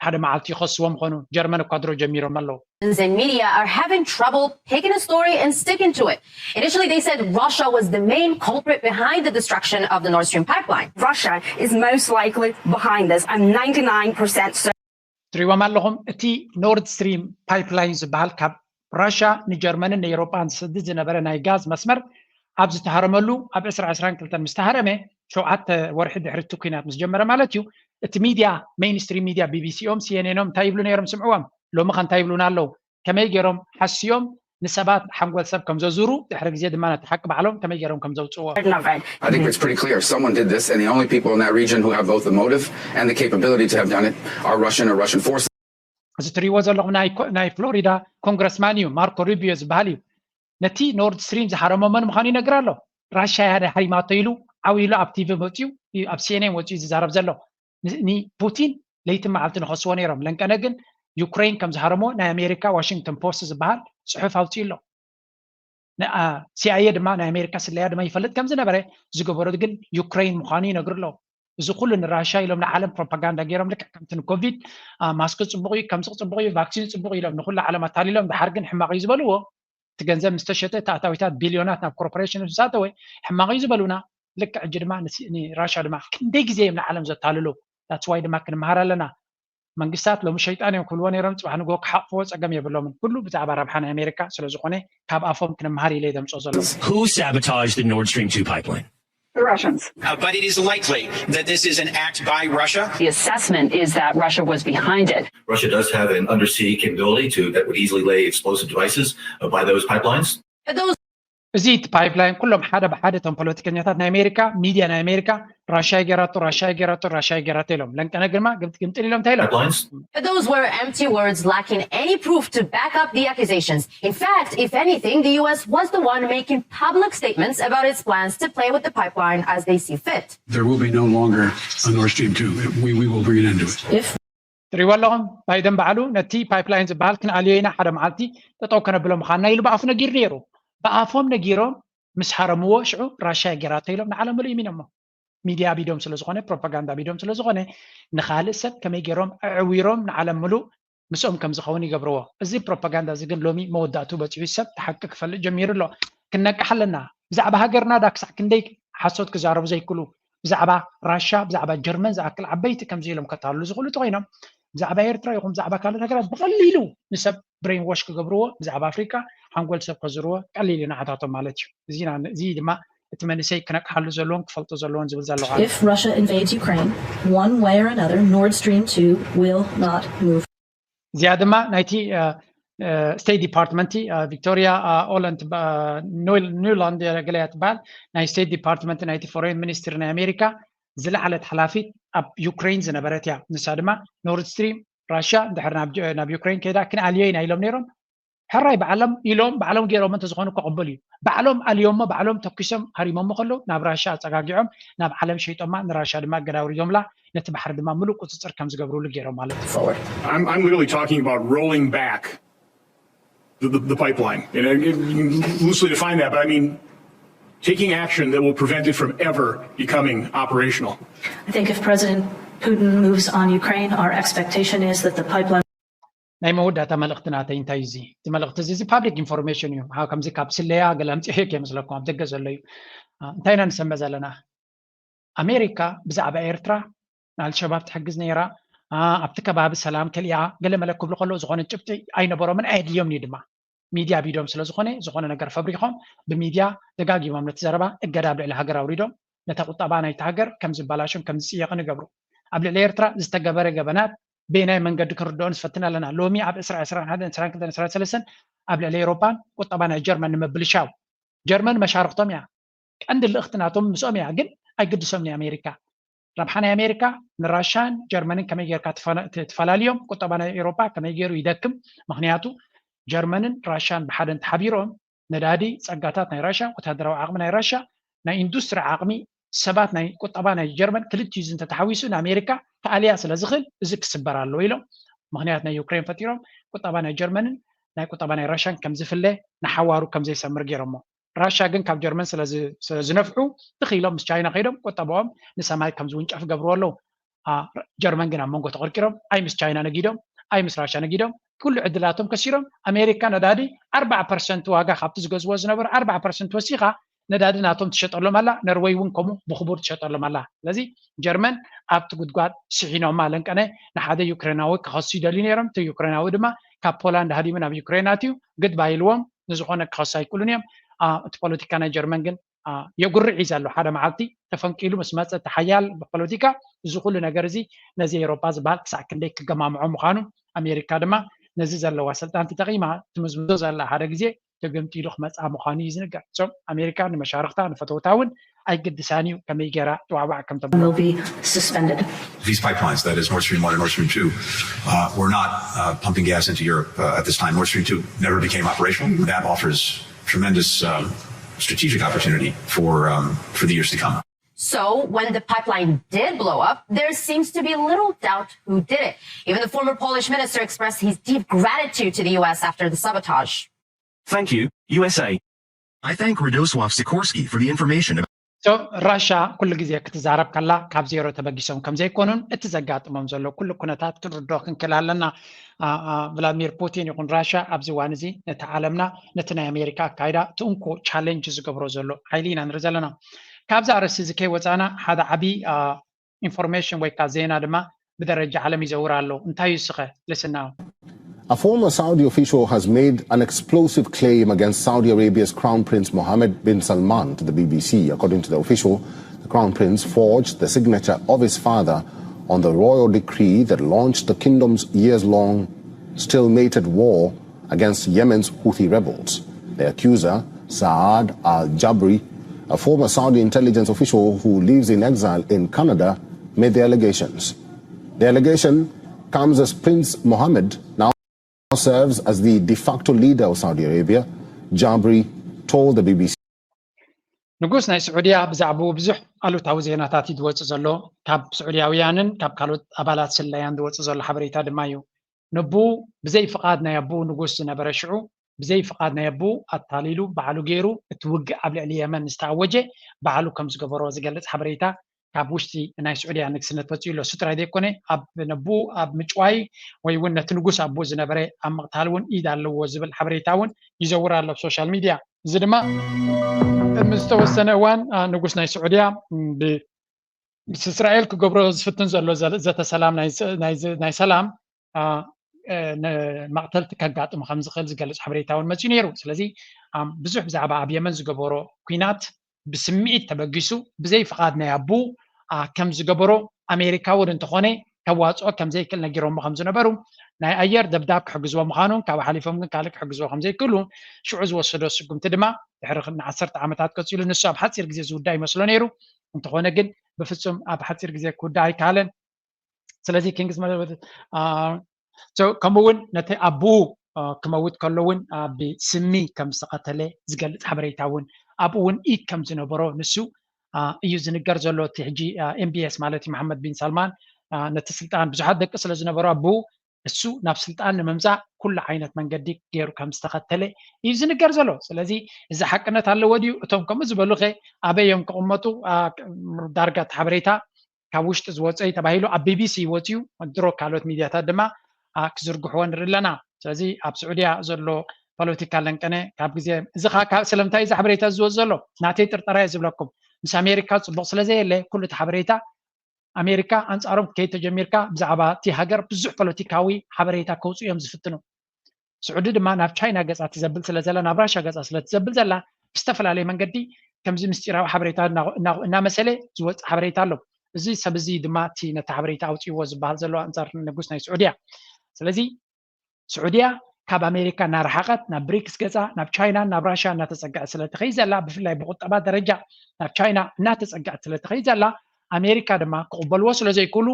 ሓደ መዓልቲ ይኸስዎ ምኾኑ ጀርመን እኳ ድሮ ጀሚሮም ኣለዉ። And media are having trouble picking a story and sticking to it. Initially, they said Russia was the main culprit behind the destruction of the Nord Stream pipeline. Russia is most likely behind this. I'm ninety-nine percent certain. ትሪዎም ኣለኹም እቲ ኖርድ ስትሪም ፓይፕላይን ዝበሃል ካብ ራሻ ንጀርመንን ንኤሮጳን ዝሰድድ ዝነበረ ናይ ጋዝ መስመር ኣብ ዝተሃረመሉ ኣብ ዕስራ ዕስራን ክልተን ምስ ተሃረመ ሸውዓተ ወርሒ ድሕሪ እቲ ኩናት ምስ ጀመረ ማለት እዩ። እቲ ሚድያ ሜይንስትሪም ሚድያ ቢቢሲኦም ሲኤንኤኖም እንታይ ይብሉ ነይሮም ስምዕዎም። ሎሚ ከ እንታይ ይብሉና ኣለዉ? ከመይ ገይሮም ሓስዮም ንሰባት ሓንጎል ሰብ ከም ዘዙሩ ድሕሪ ግዜ ድማ ነቲ ሓቂ ባዕሎም ከመይ ገይሮም ከም ዘውፅዎ። I think it's pretty clear. Someone did this, and the only people in that region who have both the motive and the capability to have done it are Russian or Russian forces. እዚ ትሪእዎ ዘለኹም ናይ ፍሎሪዳ ኮንግረስማን እዩ ማርኮ ሩቢዮ ዝበሃል እዩ። ነቲ ኖርድ ስትሪም ዝሃረሞ መን ምዃኑ ይነግር ኣሎ። ራሻ እያ ሃሪማቶ ኢሉ ዓው ኢሉ ኣብ ቲቪ መፅዩ ኣብ ሲኤንኤን ወፅዩ ዝዛረብ ዘሎ። ንፑቲን ለይቲ መዓልቲ ንኸስዎ ነይሮም። ለንቀነ ግን ዩክሬን ከም ዝሃረሞ ናይ ኣሜሪካ ዋሽንግተን ፖስት ዝበሃል ፅሑፍ ኣውፅኡ ኣሎ። ሲኣይኤ ድማ ናይ ኣሜሪካ ስለያ ድማ ይፈልጥ ከም ዝነበረ ዝገበሮ ግን ዩክሬን ምዃኑ ይነግሩ ኣለዉ። እዚ ኩሉ ንራሻ ኢሎም ንዓለም ፕሮፓጋንዳ ገይሮም ልክዕ ከምቲ ንኮቪድ ማስክ ፅቡቕ እዩ ከምዚ ፅቡቕ እዩ ቫክሲን ፅቡቕ ኢሎም ንኩሉ ዓለም ኣታሊሎም ድሓር ግን ሕማቕ እዩ ዝበልዎ እቲ ገንዘብ ምስተሸጠ እቲ ኣታዊታት ቢልዮናት ናብ ኮርፖሬሽን ምስ ኣተወ ሕማቕ እዩ ዝበሉና ልክዕ ሕጂ ድማ ንራሻ ድማ ክንደይ ግዜ እዮም ንዓለም ዘታልሉ that's why ድማ ክንምሃር ኣለና መንግስታት ሎሚ ሸይጣን እዮም ክብልዎ ነይሮም ፅባሕ ንግሆ ክሓቕፍዎ ፀገም የብሎምን ኩሉ ብዛዕባ ረብሓ ናይ ኣሜሪካ ስለዝኾነ ካብ ኣፎም ክንምሃር ኢለ ደምፆ ዘሎ Who sabotaged the Nord Stream two pipeline? the Russians. Uh, but it is likely that this is an act by Russia. The assessment is that Russia was behind it. Russia does have an undersea capability to that would easily lay explosive devices uh, by those pipelines. እዚ እቲ ፓይፕላይን ኩሎም ሓደ ብሓደ እቶም ፖለቲከኛታት ናይ ኣሜሪካ ሚድያ ናይ ኣሜሪካ ራሻ ገራቶ ራሻ ገራቶ ራሻ ገራቶ ኢሎም ለንቀነ ግርማ ግምጥል ኢሎም እንታይ ኢሎም Pipelines. But those were empty words lacking any proof to back up the accusations. In fact, if anything, the U S was the one making public statements about its plans to play with the pipeline as they see fit. There will be no longer a Nord Stream two. We, we will bring an end to it. ትሪእዎ ኣለኹም። ባይደን ባዕሉ ነቲ ፓይፕላይን ዝበሃል ክንኣልዮ ኢና ሓደ መዓልቲ ጠጠው ከነብሎ ምዃንና ኢሉ ብኣፉ ነጊሩ ነይሩ። ብኣፎም ነጊሮም ምስ ሃረምዎ ሽዑ ራሻ ገራቶ ኢሎም ንዓለም ምሉእ ይሚኖሞ። ሚድያ ኣቢዶም ስለ ዝኾነ ፕሮፓጋንዳ ኣቢዶም ስለ ዝኾነ ንኻልእ ሰብ ከመይ ገይሮም ኣዕዊሮም ንዓለም ምሉእ ምስኦም ከም ዝኸውን ይገብርዎ። እዚ ፕሮፓጋንዳ እዚ ግን ሎሚ መወዳእቱ በፂሑ ሰብ ተሓቂ ክፈልጥ ጀሚሩ ኣሎ። ክነቅሕ ኣለና። ብዛዕባ ሃገርና ዳ ክሳዕ ክንደይ ሓሶት ክዛረቡ ዘይክሉ ብዛዕባ ራሻ ብዛዕባ ጀርመን ዝኣክል ዓበይቲ ከምዚ ኢሎም ከታልሉ ዝኽእሉ ተኮይኖም ብዛዕባ ኤርትራ ይኹን ብዛዕባ ካልኦት ሃገራት ብቐሊሉ ንሰብ ብሬን ዎሽ ክገብርዎ ብዛዕባ ኣፍሪካ ሓንጎል ሰብ ከዝርዎ ቀሊል እዩ ንዓታቶም ማለት እዩ። እዚ ድማ እቲ መንእሰይ ክነቅሓሉ ዘለዎን ክፈልጦ ዘለዎን ዝብል ዘለኹ። If Russia invades Ukraine, one way or another, Nord Stream two will not move. እዚኣ ድማ ናይቲ ስቴት ዲፓርትመንት ቪክቶሪያ ኦለንት ኒውላንድ ገለያ ትበሃል ናይ ስቴት ዲፓርትመንት ናይቲ ፎሬን ሚኒስትሪ ናይ ኣሜሪካ ዝለዓለት ሓላፊት ኣብ ዩክሬን ዝነበረት እያ። ንሳ ድማ ኖርድ ስትሪም ራሽያ እንድሕር ናብ ዩክሬን ከይዳ ክንኣልዮ ኢና ኢሎም ነይሮም። ሕራይ ባዕሎም ኢሎም ባዕሎም ገይሮም እንተዝኾኑ ክቕብል እዩ። ባዕሎም ኣልዮሞ ባዕሎም ተኪሶም ሃሪሞሞ ከለዉ ናብ ራሻ ኣፀጋጊዖም ናብ ዓለም ሸይጦማ ንራሻ ድማ እገዳ ኣውሪዶምላ ነቲ ባሕሪ ድማ ምሉእ ቁፅፅር ከም ዝገብርሉ ገይሮም ማለት እዩ። I'm, I'm literally talking about rolling back the, the, the pipeline. And I, you can loosely define that, but I mean taking action that will prevent it from ever becoming operational. I think if President Putin moves on Ukraine, our expectation is that the pipeline ናይ መወዳእታ መልእኽቲ ናተይ እንታይ እዚ እቲ መልእኽቲ እዚ እዚ ፓብሊክ ኢንፎርሜሽን እዩ። ከምዚ ካብ ስለያ ገለ ኣምፅኤ ከይመስለኩም ኣብ ደገ ዘሎ እዩ። እንታይ ኢና ንሰምዕ ዘለና? ኣሜሪካ ብዛዕባ ኤርትራ ንኣልሸባብ ትሕግዝ ነይራ፣ ኣብቲ ከባቢ ሰላም ከሊኣ ገለ መለ ክብሉ ከለዉ ዝኾነ ጭብጢ ኣይነበሮምን ኣየድልዮምን እዩ ድማ። ሚድያ ኣቢዶም ስለ ዝኾነ ዝኾነ ነገር ፈብሪኾም ብሚድያ ደጋጊሞም ነቲ ዘረባ እገዳ ኣብ ልዕሊ ሃገር ኣውሪዶም ነታ ቁጠባ ናይቲ ሃገር ከም ዝበላሾን ከም ዝፅየቕን ይገብሩ። ኣብ ልዕሊ ኤርትራ ዝተገበረ ገበናት በየናይ መንገዲ ክንርድኦ ንፈትን ኣለና። ሎሚ ኣብ ዕስራ ዕስራን ሓደን ዕስራን ክልተን ዕስራን ሰለስተን ኣብ ልዕሊ ኤውሮጳን ቁጠባ ናይ ጀርመን ንምብልሻው ጀርመን መሻርክቶም እያ። ቀንዲ ልእኽቲ ናቶም ምስኦም እያ፣ ግን ኣይግድሶም ናይ ኣሜሪካ ረብሓ ናይ ኣሜሪካ ንራሻን ጀርመንን ከመይ ጌርካ ትፈላልዮም፣ ቁጠባ ናይ ኤውሮጳ ከመይ ገይሩ ይደክም። ምክንያቱ ጀርመንን ራሻን ብሓደ እንተሓቢሮም ነዳዲ፣ ጸጋታት ናይ ራሻ፣ ወታደራዊ ዓቕሚ ናይ ራሻ፣ ናይ ኢንዱስትሪ ዓቕሚ ሰባት ናይ ቁጠባ ናይ ጀርመን ክልቲኡ እዚ እንተተሓዊሱ ንኣሜሪካ ክኣልያ ስለ ዝኽእል እዚ ክስበር ኣለዎ ኢሎም ምክንያት ናይ ዩክሬን ፈጢሮም ቁጠባ ናይ ጀርመንን ናይ ቁጠባ ናይ ራሻን ከም ዝፍለ ንሓዋሩ ከም ዘይሰምር ገይሮሞ። ራሻ ግን ካብ ጀርመን ስለ ዝነፍሑ ትኽ ኢሎም ምስ ቻይና ከይዶም ቁጠባኦም ንሰማይ ከም ዝውንጨፍ ገብርዎ ኣለዉ። ጀርመን ግን ኣብ መንጎ ተቐርቂሮም ኣይ ምስ ቻይና ነጊዶም ኣይ ምስ ራሻ ነጊዶም ኩሉ ዕድላቶም ከሲሮም ኣሜሪካ ነዳዲ ኣርባዓ ፐርሰንት ዋጋ ካብቲ ዝገዝዎ ዝነበሩ ኣርባዓ ፐርሰንት ወሲኻ ነዳዲ ናቶም ትሸጠሎም ኣላ። ነርወይ እውን ከምኡ ብክቡር ትሸጠሎም ኣላ። ስለዚ ጀርመን ኣብቲ ጉድጓድ ስሒኖማ ለንቀነ ንሓደ ዩክሬናዊ ክኸሱ ይደልዩ ነይሮም። እቲ ዩክሬናዊ ድማ ካብ ፖላንድ ሃዲሙ ናብ ዩክሬን ኣትዩ ግድባ ኢልዎም ንዝኾነ ክኸሱ ኣይክእሉን እዮም። እቲ ፖለቲካ ናይ ጀርመን ግን የጉርዕ እዩ ዘሎ። ሓደ መዓልቲ ተፈንቂሉ ምስ መፀ እቲ ሓያል ብፖለቲካ እዚ ኩሉ ነገር እዚ ነዚ ኤውሮጳ ዝበሃል ክሳዕ ክንደይ ክገማምዖ ምዃኑ ኣሜሪካ ድማ ነዚ ዘለዋ ስልጣን ተጠቒማ ትምዝምዞ ዘላ ሓደ ግዜ ተገምጢሉ ክመፅኣ ምዃኑ እዩ ዝንገር። እሶም ኣሜሪካ ንመሻርክታ ንፈተውታ እውን ኣይግድሳን እዩ ከመይ ገይራ ትዋዕዋዕ ከም ተብሎ። will be suspended. These pipelines, that is Nord Stream one and Nord Stream two, uh, were not uh, pumping gas into Europe uh, at this time. Nord Stream two never became operational. That offers tremendous um, strategic opportunity for um, for the years to come. So when the pipeline did blow up, there seems to be little doubt who did it. Even the former Polish minister expressed his deep gratitude to the U S after the sabotage. Thank you, U S A. I thank Radosław Sikorski for the information. So ራሻ ኩሉ ግዜ ክትዛረብ ከላ ካብ ዜሮ ተበጊሶም ከም ዘይኮኑን እቲ ዘጋጥሞም ዘሎ ኩሉ ኩነታት ክንርዶ ክንክእል ኣለና። ቭላድሚር ፑቲን ይኹን ራሻ ኣብዚ እዋን እዚ ነቲ ዓለምና ነቲ ናይ ኣሜሪካ ኣካይዳ እቲ እንኮ ቻሌንጅ ዝገብሮ ዘሎ ሓይሊ ኢና ንርኢ ዘለና። ካብዚ ኣርእስቲ እዚ ከይወፃና ሓደ ዓብዪ ኢንፎርሜሽን ወይ ከዓ ዜና ድማ ብደረጃ ዓለም ይዘውር ኣሎ። እንታይ እዩ እስኸ ልስናው? A former Saudi official has made an explosive claim against Saudi Arabia's Crown Prince Mohammed bin Salman to the B B C. According to the official, the Crown Prince forged the signature of his father on the royal decree that launched the kingdom's years-long stalemated war against Yemen's Houthi rebels. The accuser, Saad al-Jabri, a former Saudi intelligence official who lives in exile in Canada, made the allegations. The allegation comes as Prince Mohammed, now serves as the de facto leader of Saudi Arabia, Jabri told the B B C. ንጉስ ናይ ስዑድያ ብዛዕባኡ ብዙሕ ኣሉታዊ ዜናታት እዩ ዝወፅእ ዘሎ። ካብ ስዑድያውያንን ካብ ካልኦት ኣባላት ስለያን ዝወፅእ ዘሎ ሓበሬታ ድማ እዩ። ንቡ ብዘይ ፍቓድ ናይ ኣቦኡ ንጉስ ዝነበረ ሽዑ ብዘይ ፍቓድ ናይ ኣቦኡ ኣታሊሉ ባዕሉ ገይሩ እቲ ውግእ ኣብ ልዕሊ የመን ዝተኣወጀ ባዕሉ ከም ዝገበሮ ዝገልፅ ሓበሬታ ካብ ውሽጢ ናይ ስዑድያ ንግስነት ወፂኡ ኣሎ። እሱ ጥራይ ዘይኮነ ኣብ ነቡ ኣብ ምጭዋይ ወይ እውን ነቲ ንጉስ ኣቦኡ ዝነበረ ኣብ ምቕታል እውን ኢድ ኣለዎ ዝብል ሓበሬታ እውን ይዘውር ኣሎ ኣብ ሶሻል ሚድያ። እዚ ድማ ቅድሚ ዝተወሰነ እዋን ንጉስ ናይ ስዑድያ ምስ እስራኤል ክገብሮ ዝፍትን ዘሎ ዘተ ሰላም ናይ ሰላም መቕተልቲ ከጋጥሙ ከም ዝኽእል ዝገልፅ ሓበሬታ እውን መፅኡ ነይሩ። ስለዚ ብዙሕ ብዛዕባ ኣብ የመን ዝገበሮ ኲናት ብስምዒት ተበጊሱ ብዘይ ፍቓድ ናይ ኣቡ ከም ዝገበሮ ኣሜሪካ እውን እንተኾነ ተዋፅኦ ከም ዘይክእል ነጊሮሞ ከም ዝነበሩ ናይ ኣየር ደብዳብ ክሕግዝዎ ምዃኑን ካብ ሓሊፎም ግን ካልእ ክሕግዝዎ ከም ዘይክእሉ ሽዑ ዝወሰዶ ስጉምቲ ድማ ድሕሪ ንዓሰርተ ዓመታት ቀፂሉ ንሱ ኣብ ሓፂር ግዜ ዝውዳእ ይመስሎ ነይሩ። እንተኾነ ግን ብፍፁም ኣብ ሓፂር ግዜ ክውዳእ ኣይከኣለን። ስለዚ ኪንግስ ከምኡ እውን ነቲ ኣቦኡ ክመውት ከሎ እውን ብስሚ ከም ዝተቐተለ ዝገልፅ ሓበሬታ እውን ኣብኡ እውን ኢድ ከም ዝነበሮ ንሱ እዩ ዝንገር ዘሎ። እቲ ሕጂ ኤምቢኤስ ማለት እዩ መሓመድ ቢን ሳልማን ነቲ ስልጣን ብዙሓት ደቂ ስለ ዝነበሩ ኣቦኡ እሱ ናብ ስልጣን ንምምፃእ ኩሉ ዓይነት መንገዲ ገይሩ ከም ዝተኸተለ እዩ ዝንገር ዘሎ። ስለዚ እዚ ሓቅነት ኣለዎ ድዩ? እቶም ከምኡ ዝበሉ ኸ ኣበይ እዮም ክቕመጡ? ዳርጋ እቲ ሓበሬታ ካብ ውሽጢ ዝወፀ እዩ ተባሂሉ ኣብ ቢቢሲ ወፅዩ ድሮ ካልኦት ሚድያታት ድማ ክዝርግሕዎ ንርኢ ኣለና። ስለዚ ኣብ ስዑድያ ዘሎ ፖለቲካ ለንቀነ ካብ ግዜ እዚ ስለምንታይ እዚ ሓበሬታ ዝወፅ ዘሎ ናተይ ጥርጠራ እየ ዝብለኩም። ምስ ኣሜሪካ ፅቡቕ ስለ ዘየለ ኩሉ እቲ ሓበሬታ ኣሜሪካ ኣንፃሮም ክትከይድ ተጀሚርካ ብዛዕባ እቲ ሃገር ብዙሕ ፖለቲካዊ ሓበሬታ ከውፅኡ እዮም ዝፍትኑ። ስዑዲ ድማ ናብ ቻይና ገፃ ትዘብል ስለ ዘላ ናብ ራሻ ገፃ ስለ ትዘብል ዘላ ብዝተፈላለየ መንገዲ ከምዚ ምስጢራዊ ሓበሬታ እናመሰለ ዝወፅእ ሓበሬታ ኣሎ። እዚ ሰብ እዚ ድማ እቲ ነቲ ሓበሬታ ኣውፅእዎ ዝበሃል ዘሎ ኣንፃር ንጉስ ናይ ስዑድያ። ስለዚ ስዑድያ ካብ ኣሜሪካ እናረሓቐት ናብ ብሪክስ ገፃ ናብ ቻይና ናብ ራሽያ እናተፀግዐት ስለትኸይ ዘላ ብፍላይ ብቁጠባ ደረጃ ናብ ቻይና እናተፀግዐት ስለትኸይ ዘላ ኣሜሪካ ድማ ክቕበልዎ ስለዘይክእሉ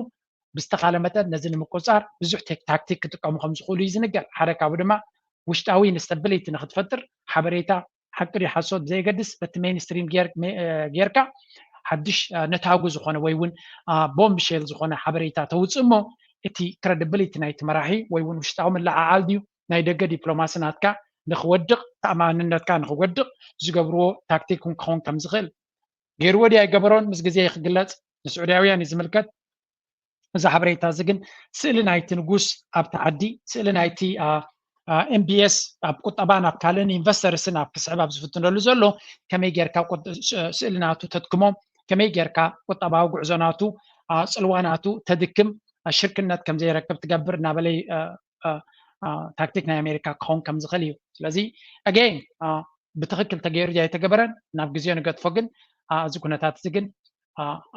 ብዝተኻለ መጠን ነዚ ንምቁፃር ብዙሕ ታክቲክ ክጥቀሙ ከም ዝኽእሉ እዩ ዝንገር። ሓደ ካብኡ ድማ ውሽጣዊ ኢንስተቢሊቲ ንክትፈጥር ሓበሬታ ሓቂ ድዩ ሓሶት ብዘየገድስ በቲ ሜይንስትሪም ጌርካ ሓድሽ ነታጉ ዝኾነ ወይ እውን ቦምብሼል ዝኾነ ሓበሬታ ተውፅእ እሞ እቲ ክረዲቢሊቲ ናይቲ መራሒ ወይ እውን ውሽጣዊ ምልዓዓል ድዩ ናይ ደገ ዲፕሎማሲ ናትካ ንክወድቕ ተኣማንነትካ ንክወድቕ ዝገብርዎ ታክቲክ እውን ክኸውን ከም ዝኽእል ገይርዎ ድዩ ኣይገበሮን ምስ ግዜ ክግለፅ ንስዑድያውያን እዩ ዝምልከት። እዚ ሓበሬታ እዚ ግን ስእሊ ናይቲ ንጉስ ኣብቲ ዓዲ ስእሊ ናይቲ ኤምቢኤስ ኣብ ቁጠባን ኣብ ካልእን ኢንቨስተርስን ኣብ ክስዕብ ኣብ ዝፍትነሉ ዘሎ ከመይ ጌርካ ስእሊ ናቱ ተድክሞ ከመይ ጌርካ ቁጠባዊ ጉዕዞ ናቱ ፅልዋ ናቱ ተድክም ሽርክነት ከም ዘይረክብ ትገብር እናበለ ታክቲክ ናይ ኣሜሪካ ክኸውን ከም ዝኽእል እዩ። ስለዚ ኣገይን ብትኽክል ተገይሩ ኣይተገበረን ናብ ግዜኡ ንገድፎ ግን እዚ ኩነታት እዚ ግን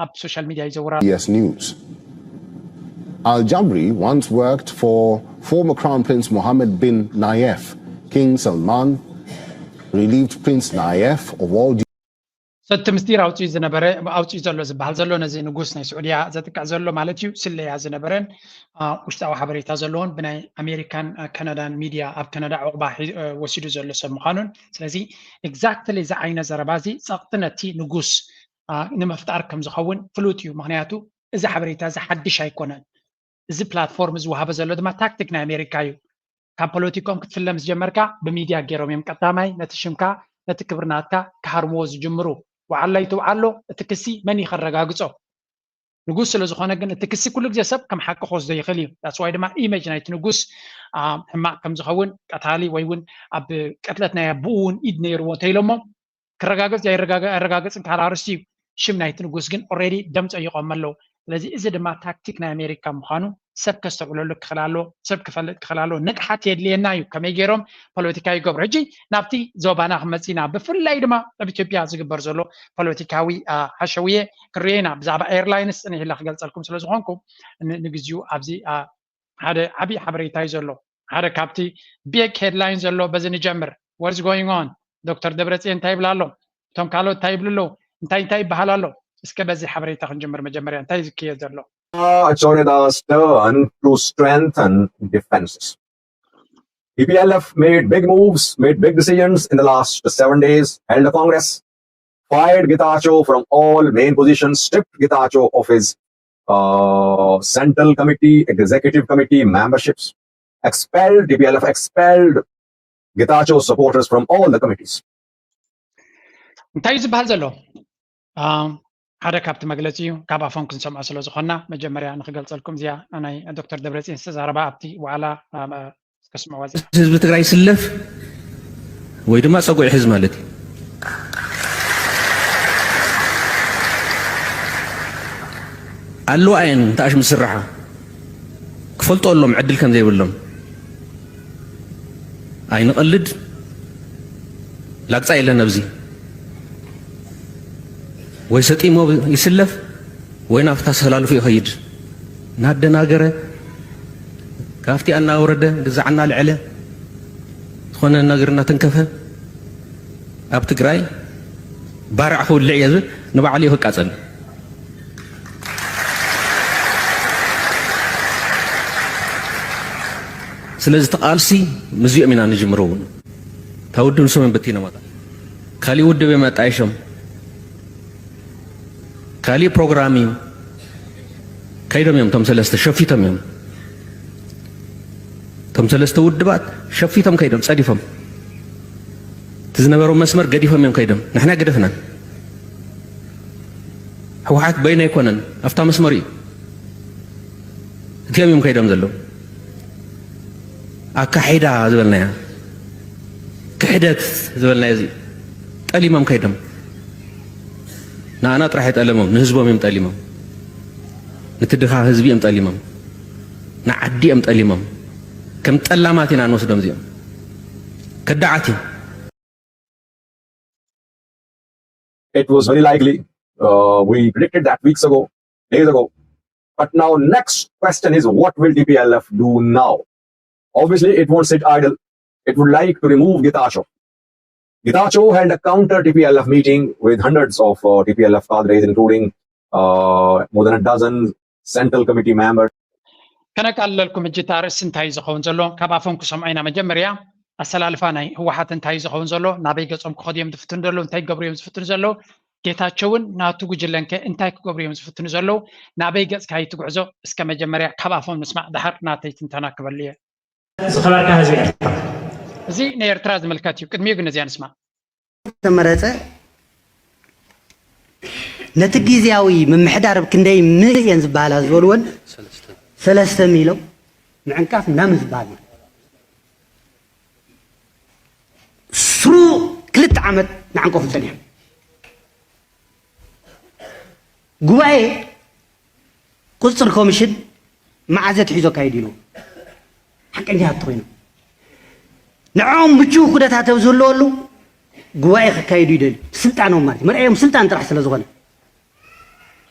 ኣብ ሶሻል ሚድያ ይዘውር ኣሎ። Yes News. Al Jabri once worked for former Crown Prince Mohammed bin Nayef. King Salman relieved Prince Nayef of all duties. ሰቲ ምስጢር ኣውፅኡ ዝነበረ ኣውፅኡ ዘሎ ዝበሃል ዘሎ ነዚ ንጉስ ናይ ስዑድያ ዘጥቅዕ ዘሎ ማለት እዩ ስለያ ዝነበረን ውሽጣዊ ሓበሬታ ዘለዎን ብናይ ኣሜሪካን ካናዳን ሚድያ ኣብ ካናዳ ዕቑባ ወሲዱ ዘሎ ሰብ ምዃኑን ስለዚ ኤግዛክትሊ እዚ ዓይነት ዘረባ እዚ ፀቕጢ ነቲ ንጉስ ንምፍጣር ከም ዝኸውን ፍሉጥ እዩ። ምክንያቱ እዚ ሓበሬታ እዚ ሓድሽ ኣይኮነን። እዚ ፕላትፎርም ዝወሃበ ዘሎ ድማ ታክቲክ ናይ ኣሜሪካ እዩ። ካብ ፖለቲኮም ክትፍለ ምስ ጀመርካ ብሚድያ ገይሮም እዮም ቀዳማይ ነቲ ሽምካ ነቲ ክብሪ ናትካ ክሃርምዎ ዝጅምሩ። ወዓላይ ትውዓሎ እቲ ክሲ መን እዩ ከረጋግጾ? ንጉስ ስለ ዝኾነ ግን እቲ ክሲ ኩሉ ግዜ ሰብ ከም ሓቂ ክወስዶ ይኽእል እዩ። ዳትስ ዋይ ድማ ኢሜጅ ናይቲ ንጉስ ሕማቕ ከም ዝኸውን ቀታሊ ወይ እውን ኣብ ቅትለት ናይ ኣቦኡ እውን ኢድ ነይርዎ እንተኢሎሞ ክረጋገጽ ኣይረጋገጽን ካልእ ኣርእስቲ እዩ። ሽም ናይቲ ንጉስ ግን ኦልሬዲ ደም ጸይቖም ኣለዉ። ስለዚ እዚ ድማ ታክቲክ ናይ ኣሜሪካ ምዃኑ ሰብ ከስተውዕለሉ ክኽእል ኣለዎ፣ ሰብ ክፈልጥ ክኽእል ኣለዎ። ንቕሓት የድልየና እዩ፣ ከመይ ገይሮም ፖለቲካ ይገብሩ። ሕጂ ናብቲ ዞባና ክመፅእ ኢና፣ ብፍላይ ድማ ኣብ ኢትዮጵያ ዝግበር ዘሎ ፖለቲካዊ፣ አ፣ ሓሸውየ ክንሪኦ ኢና። ብዛዕባ ኤርላይንስ ፅኒሕላ ክገልፀልኩም ስለ ዝኾንኩ ን-፣ ንግዚኡ ኣብዚ፣ አ፣ ሓደ ዓብዪ ሓበሬታ እዩ ዘሎ። ሓደ ካብቲ ቢግ ሄድላይን ዘሎ በዚ ንጀምር። What's going on? ዶክተር ደብረፅዮን እንታይ ይብል ኣሎ? እቶም ካልኦት እንታይ ይብሉ ኣለዉ? እንታይ እንታይ ይበሃል ኣሎ? እስከ በዚ ሓበሬታ ክንጀምር። መጀመርያ እንታይ ዝክየ ዘሎ? Achorita's turn to strengthen defenses. T P L F made big moves, made big decisions in the last seven days, held a congress, fired Getachew from all main positions, stripped Getachew of his uh, central committee, executive committee memberships, expelled, T P L F expelled Getachew supporters from all the committees. እንታይ እዩ ዝበሃል ዘሎ? ሓደ ካብቲ መግለፂ እዩ። ካብ ኣፎም ክንሰምዖ ስለ ዝኾንና መጀመርያ ንክገልፀልኩም እዚኣ ናይ ዶክተር ደብረፅዮን ዝተዛረባ ኣብቲ ዋዕላ ከስምዕዋ እዚኣ። ህዝቢ ትግራይ ይስለፍ ወይ ድማ ፀጉዒ ሕዝ ማለት እዩ። ኣለዋ እየን ተኣሽም ዝስርሓ ክፈልጡ ኣሎም ዕድል ከም ዘይብሎም። ኣይንቐልድ፣ ላግፃ የለን ኣብዚ። ወይ ሰጢሞ ይስለፍ ወይ ናብታ ሰላልፉ ይኸይድ። እናደናገረ ካብቲ እናወረደ ግዛዕ እናልዐለ ዝኾነ ነገር እናተንከፈ ኣብ ትግራይ ባርዕ ክውልዕ እየ ዝብል ንባዕሉ እዩ ክቃፀል። ስለዚ እቲ ቃልሲ ምስዚኦም ኢና ንጅምሮ። እውን እታ ውድብ ንሶም እዮም በቲኖም ኣታ ካሊእ ውድብ እዮም ኣጣይሾም። ካሊእ ፕሮግራም እዩ። ከይዶም እዮም እቶም ሰለስተ ሸፊቶም እዮም። እቶም ሰለስተ ውድባት ሸፊቶም ከይዶም ጸዲፎም። እቲ ዝነበሮም መስመር ገዲፎም እዮም ከይዶም። ንሕና ገደፍናን። ህወሓት በይኑ ኣይኮነን፣ ኣብታ መስመር እዩ። እቲኦም እዮም ከይዶም ዘለዉ። ኣካሒዳ ዝበልናያ፣ ክሕደት ዝበልናዮ እዚ ጠሊሞም ከይዶም። ንኣና ጥራሕ ኣይጠለሞም፣ ንህዝቦም እዮም ጠሊሞም። ነቲ ድኻ ህዝቢ እዮም ጠሊሞም። ንዓዲ እዮም ጠሊሞም። ከም ጠላማት ኢና ንወስዶም እዚኦም። ከዳዓት እዮም። It was very likely. Uh, we predicted that weeks ago, days ago. But now, next question is, what will T P L F do now? Obviously, it won't sit idle. It would like to remove Getachew. Getachew held a counter T P L F meeting with hundreds of uh, T P L F cadres, including uh, more than a dozen central committee members. ከነቃልለልኩም ሕጂ እታ ርእሲ እንታይ እዩ ዝኸውን ዘሎ? ካብ ኣፎም ክሰምዖ ኢና። መጀመርያ ኣሰላልፋ ናይ ህወሓት እንታይ እዩ ዝኸውን ዘሎ? ናበይ ገጾም ክኸዱ እዮም ዝፍትኑ ዘለዉ? እንታይ ክገብሩ እዮም ዝፍትኑ ዘለዉ? ጌታቸውን ናቱ ጉጅለን ከ እንታይ ክገብሩ እዮም ዝፍትኑ ዘለዉ? ናበይ ገጽካ እዩ እቲ ጉዕዞ? እስከ መጀመርያ ካብ ኣፎም ንስማዕ፣ ደሓር ናተይ ትንተና ክበሉ እየ። ዝኸበርካ ህዝቢ ኤርትራ። እዚ ንኤርትራ ዝምልከት እዩ። ቅድሚኡ ግን ነዚኣ ንስማዕ። ተመረፀ ነቲ ግዜያዊ ምምሕዳር ኣብ ክንደይ ምእት እየን ዝበሃላ ዝበልወን ሰለስተ ሚሎም ምዕንቃፍ ምናምን ዝበሃል ማለት ስሩ ክልተ ዓመት ንዓንቀፉ ጸኒሖም። ጉባኤ ቁፅፅር ኮሚሽን መዓዘ ትሒዞ ኣካይዱ ኢሉ ሓቀኛታት ተኮይኖም ንዕኦም ምችው ኩነታት ኣብ ዝህልወሉ ጉባኤ ከካይዱ ይደልዩ። ስልጣኖም ማለት መርኣዮም ስልጣን ጥራሕ ስለ ዝኾነ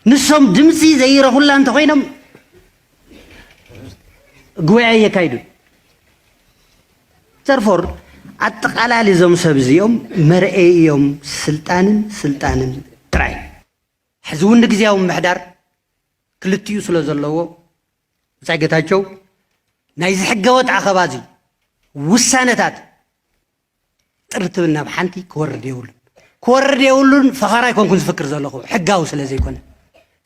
ንሶም ድምፂ ዘይረኹላ እንተኮይኖም ጉባኤ የካይዱ። ዘርፎር ኣጠቓላሊ እዞም ሰብ እዚኦም መርኣይ እዮም ስልጣንን ስልጣንን ጥራይ። ሕዚ እውን ንግዜያዊ ምምሕዳር ክልቲኡ ስለ ዘለዎ ብጻይ ጌታቸው ናይዚ ሕገወጥ ኣኸባ እዚ ውሳነታት ጥርትብ ናብ ሓንቲ ክወርድ የብሉን። ክወርድ የብሉን። ፈኸራ ኣይኮንኩን ዝፍክር ዘለኹ ሕጋዊ ስለ ዘይኮነ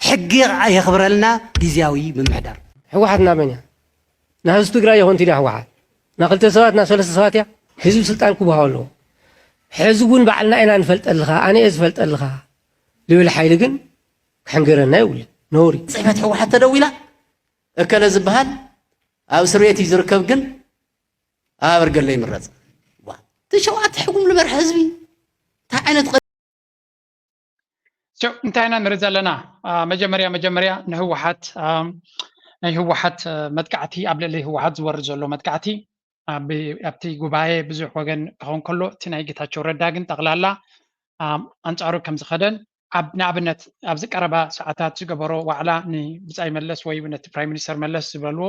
ሕጊ የኽብረልና ግዜያዊ ምምሕዳር። ህወሓት ናበን እያ? ንህዝቢ ትግራይ ይኹን ኢላ ህወሓት ናክልተ ሰባት ናብ ሰለስተ ሰባት እያ። ህዝቢ ስልጣን ክወሃቦ ኣለዎ። ሕዚ እውን ባዕልና ኢና ንፈልጠልኻ ኣነ እየ ዝፈልጠልኻ ልብል ሓይሊ ግን ክሕንገረና የብሉን። ነውሪ። ጽሕፈት ህወሓት ተደዊላ እከለ ዝበሃል ኣብ እስር ቤት እዩ ዝርከብ ግን ኣብ ኣበርገለ ይምረፅ። ዋ፣ እቲ ሸውዓተ ሕጉም ዝበርሐ ህዝቢ እንታይ ዓይነት ሸው እንታይ ኢና ንርኢ ዘለና? መጀመርያ መጀመርያ ንህወሓት ናይ ህወሓት መጥቃዕቲ፣ ኣብ ልዕሊ ህወሓት ዝወርድ ዘሎ መጥቃዕቲ ኣብቲ ጉባኤ ብዙሕ ወገን ክኸውን ከሎ፣ እቲ ናይ ጌታቸው ረዳ ግን ጠቕላላ ኣንፃሩ ከም ዝኸደን፣ ንኣብነት ኣብዚ ቀረባ ሰዓታት ዝገበሮ ዋዕላ ንብፃይ መለስ ወይ ነቲ ፕራይም ሚኒስተር መለስ ዝበልዎ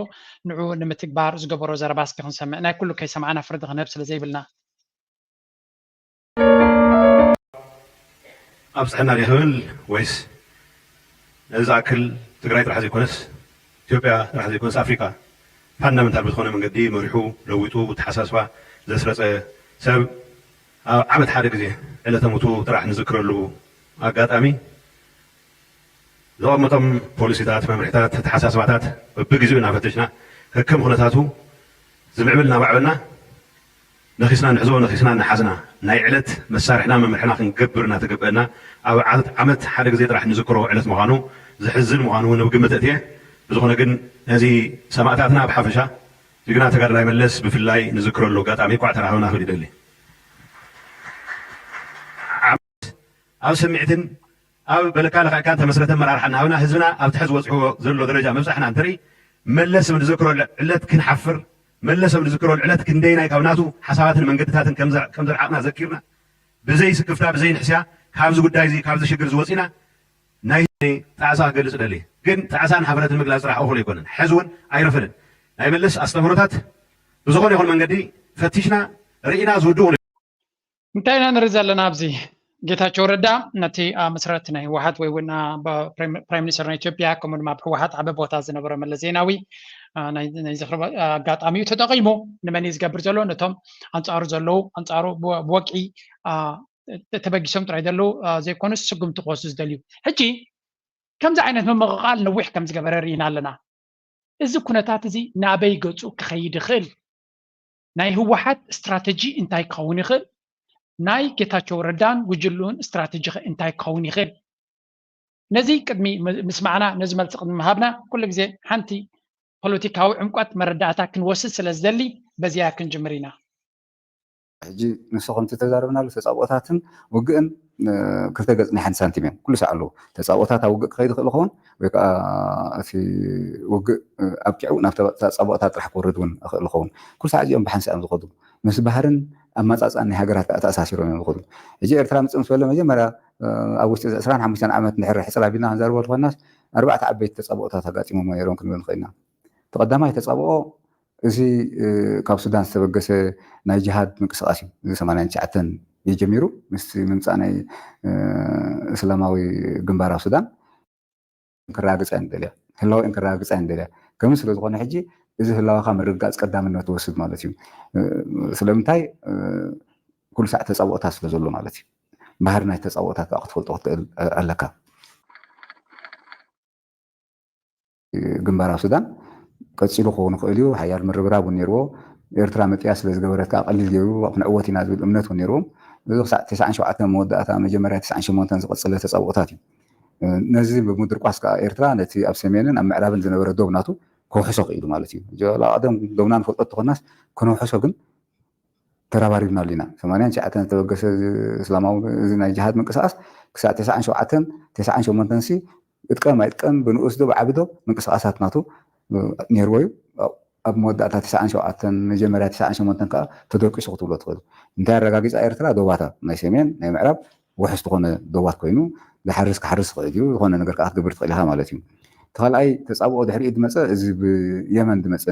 ንዑ ንምትግባር ዝገበሮ ዘረባ እስኪ ክንሰምዕ፣ ናይ ኩሉ ከይሰማዕና ፍርዲ ክንህብ ስለዘይብልና። ኣብፅሐና ዲኽብል ወይስ ነዚ ዝኣክል ትግራይ ጥራሕ ዘይኮነስ ኢትዮጵያ ጥራሕ ዘይኮነስ ኣፍሪካ ፋንዳመንታል ብዝኾነ መንገዲ መሪሑ ለዊጡ ተሓሳስባ ዘስረፀ ሰብ ኣብ ዓመት ሓደ ግዜ ዕለተ ሞቱ ጥራሕ ንዝክረሉ ኣጋጣሚ ዘቐመጦም ፖሊሲታት፣ መምርሕታት፣ ኣተሓሳስባታት በብግዜኡ እናፈተሽና ከከም ኩነታቱ ዝምዕብል እናማዕበልና ነኺስና ንሕዞ ነኺስና እናሓዝና ናይ ዕለት መሳርሕና መምርሕና ክንገብር እናተገበአና ኣብ ዓመት ሓደ ግዜ ጥራሕ ንዝክሮ ዕለት ምዃኑ ዘሕዝን ምዃኑ እውን ኣብ ግምት እትየ። ብዝኾነ ግን ነዚ ሰማእታትና ብሓፈሻ ጅግና ተጋዳላይ መለስ ብፍላይ ንዝክረሉ ኣጋጣሚ እኳዕ ተራኸብና ክብል ይደሊ። ኣብ ስምዒትን ኣብ በለካ ለኽዕካን ተመስረተ ኣመራርሓ እናሃብና ህዝብና ኣብ ትሕዚ ዝበፅሕዎ ዘሎ ደረጃ ምብፃሕና እንትርኢ መለስ ኣብ ንዘክረሉ ዕለት ክንሓፍር፣ መለስ ኣብ ንዝክረሉ ዕለት ክንደይናይ ካብ ናቱ ሓሳባትን መንገድታትን ከም ዘርሓቕና ዘኪርና ብዘይ ስክፍታ ብዘይ ንሕስያ ካብዚ ጉዳይ እዚ ካብዚ ሽግር እዚ ወፂና ናይ ጣዕሳ ክገልፅ ደሊ። ግን ጣዕሳን ሓፍረትን ምግላፅ ጥራሕ እኹል ኣይኮነን። ሕዚ እውን ኣይረፈደን። ናይ መለስ ኣስተምህሮታት ብዝኾነ ይኹን መንገዲ ፈቲሽና ርኢና ዝውድኡ እንታይ ኢና ንርኢ ዘለና ኣብዚ? ጌታቸው ረዳ ነቲ ኣብ መስረት ናይ ህወሓት ወይ እውን ፕራይም ሚኒስተር ናይ ኢትዮጵያ ከምኡ ድማ ኣብ ህወሓት ዓቢ ቦታ ዝነበረ መለስ ዜናዊ ናይ ዝኽሪ ኣጋጣሚኡ ተጠቒሙ ንመን እዩ ዝገብር ዘሎ? ነቶም ኣንፃሩ ዘለዉ ኣንፃሩ ብወግዒ ተበጊሶም ጥራይ ዘለዉ ዘይኮኑስ ስጉምቲ ክወስዱ ዝደልዩ። ሕጂ ከምዚ ዓይነት ምምቕቓል ነዊሕ ከም ዝገበረ ርኢና ኣለና። እዚ ኩነታት እዚ ናበይ ገፁ ክኸይድ ይኽእል? ናይ ህወሓት ስትራተጂ እንታይ ክኸውን ይኽእል? ናይ ጌታቸው ረዳን ጉጅልኡን ስትራተጂ ኸ እንታይ ክኸውን ይኽእል? ነዚ ቅድሚ ምስማዕና ነዚ መልሲ ቅድሚ ምሃብና ኩሉ ግዜ ሓንቲ ፖለቲካዊ ዕምቆት መረዳእታ ክንወስድ ስለ ዝደሊ በዚያ ክንጅምር ኢና። ሕጂ ንሱ ከምቲ ተዛረብናሉ ተፃብኦታትን ውግእን ክልተ ገፅ ናይ ሓንቲ ሳንቲም እዮም። ኩሉ ሳዕ ኣለዉ። ተፃብኦታት ኣብ ውግእ ክኸይድ ይኽእል ይኸውን ወይ ከዓ እቲ ውግእ ኣብቂዑ ናብ ተፃብኦታት ጥራሕ ክወርድ እውን ይኽእል ይኸውን። ኩሉ ሳዕ እዚኦም ብሓንሳእ እዮም ዝኸዱ። ምስ ባህርን ኣመፃፅኣን ናይ ሃገራት ከዓ ተኣሳሲሮም እዮም ዝኸዱ። ሕጂ ኤርትራ ምፅእ ምስ በለ መጀመርያ ኣብ ውሽጢ ዕስራን ሓሙሽተን ዓመት እንድሕር ሕፅር ኣቢልና ክንዛርቦ ዝኾንናስ ኣርባዕተ ዓበይቲ ተፃብኦታት ኣጋጢሞሞ ነይሮም ክንብል ንኽእል ኢና። እቲ ቀዳማይ ተፃብኦ እዚ ካብ ሱዳን ዝተበገሰ ናይ ጅሃድ ምንቅስቃስ እዩ። እዚ ሰማንያን ትሽዓተን እዩ ጀሚሩ ምስቲ ምምፃእ ናይ እስላማዊ ግንባር ኣብ ሱዳን ክረጋግፃ እየ ንደልያ ህላወ ክረጋግፃ እየ ንደልያ ከምኡ ስለ ዝኾነ ሕጂ እዚ ህላወኻ ምርግጋፅ ቀዳምነት ወስድ ማለት እዩ። ስለምንታይ ኩሉ ሳዕ ተፃብኦታት ስለ ዘሎ ማለት እዩ። ባህሪ ናይ ተፃብኦታት ከዓ ክትፈልጦ ክትእል ኣለካ። ግንባር ኣብ ሱዳን ቀፂሉ ክኸውን ይኽእል እዩ። ሓያል ምርብራብ እውን ነይርዎ። ኤርትራ መፂኣ ስለ ዝገበረት ከዓ ቀሊል ገይሩ ክንዕወት ኢና ዝብል እምነት እውን ነይርዎም። እዚ ክሳዕ ተስዓን ሸውዓተን መወዳእታ መጀመርያ ተስዓን ሸሞንተን ዝቐፀለ ተፃብኦታት እዩ። ነዚ ብምድርቋስ ከዓ ኤርትራ ነቲ ኣብ ሰሜንን ኣብ ምዕራብን ዝነበረ ዶብ ናቱ ከውሕሶ ክኢሉ ማለት እዩ። ቀደም ዶብና ንፈልጦ ተኾናስ ከነውሕሶ ግን ተራባሪብናሉ ኢና። ሰማንያን ትሽዓተን ዝተበገሰ እስላማዊ እዚ ናይ ጅሃድ ምንቅስቃስ ክሳዕ ተስዓን ሸውዓተን ተስዓን ሸሞንተን ሲ እጥቀም ኣይጥቀም ብንኡስ ዶ ብዓቢ ዶ ምንቅስቃሳት ናቱ ነይርዎ እዩ። ኣብ መወዳእታ ተስዓን ሸውዓተን መጀመርያ ተስዓን ሸሞንተን ከዓ ተደቂሱ ክትብሎ ትኽእል። እንታይ ኣረጋጊፃ ኤርትራ ዶባታ ናይ ሰሜን ናይ ምዕራብ ውሕስ ዝኾነ ዶባት ኮይኑ ዝሓርስ ክሓርስ ይኽእል እዩ። ዝኾነ ነገር ከዓ ክትገብር ትኽእል ኢኻ ማለት እዩ። እቲ ካልኣይ ተፃብኦ ድሕሪኡ ዝመፀ እዚ ብየመን ዝመፀ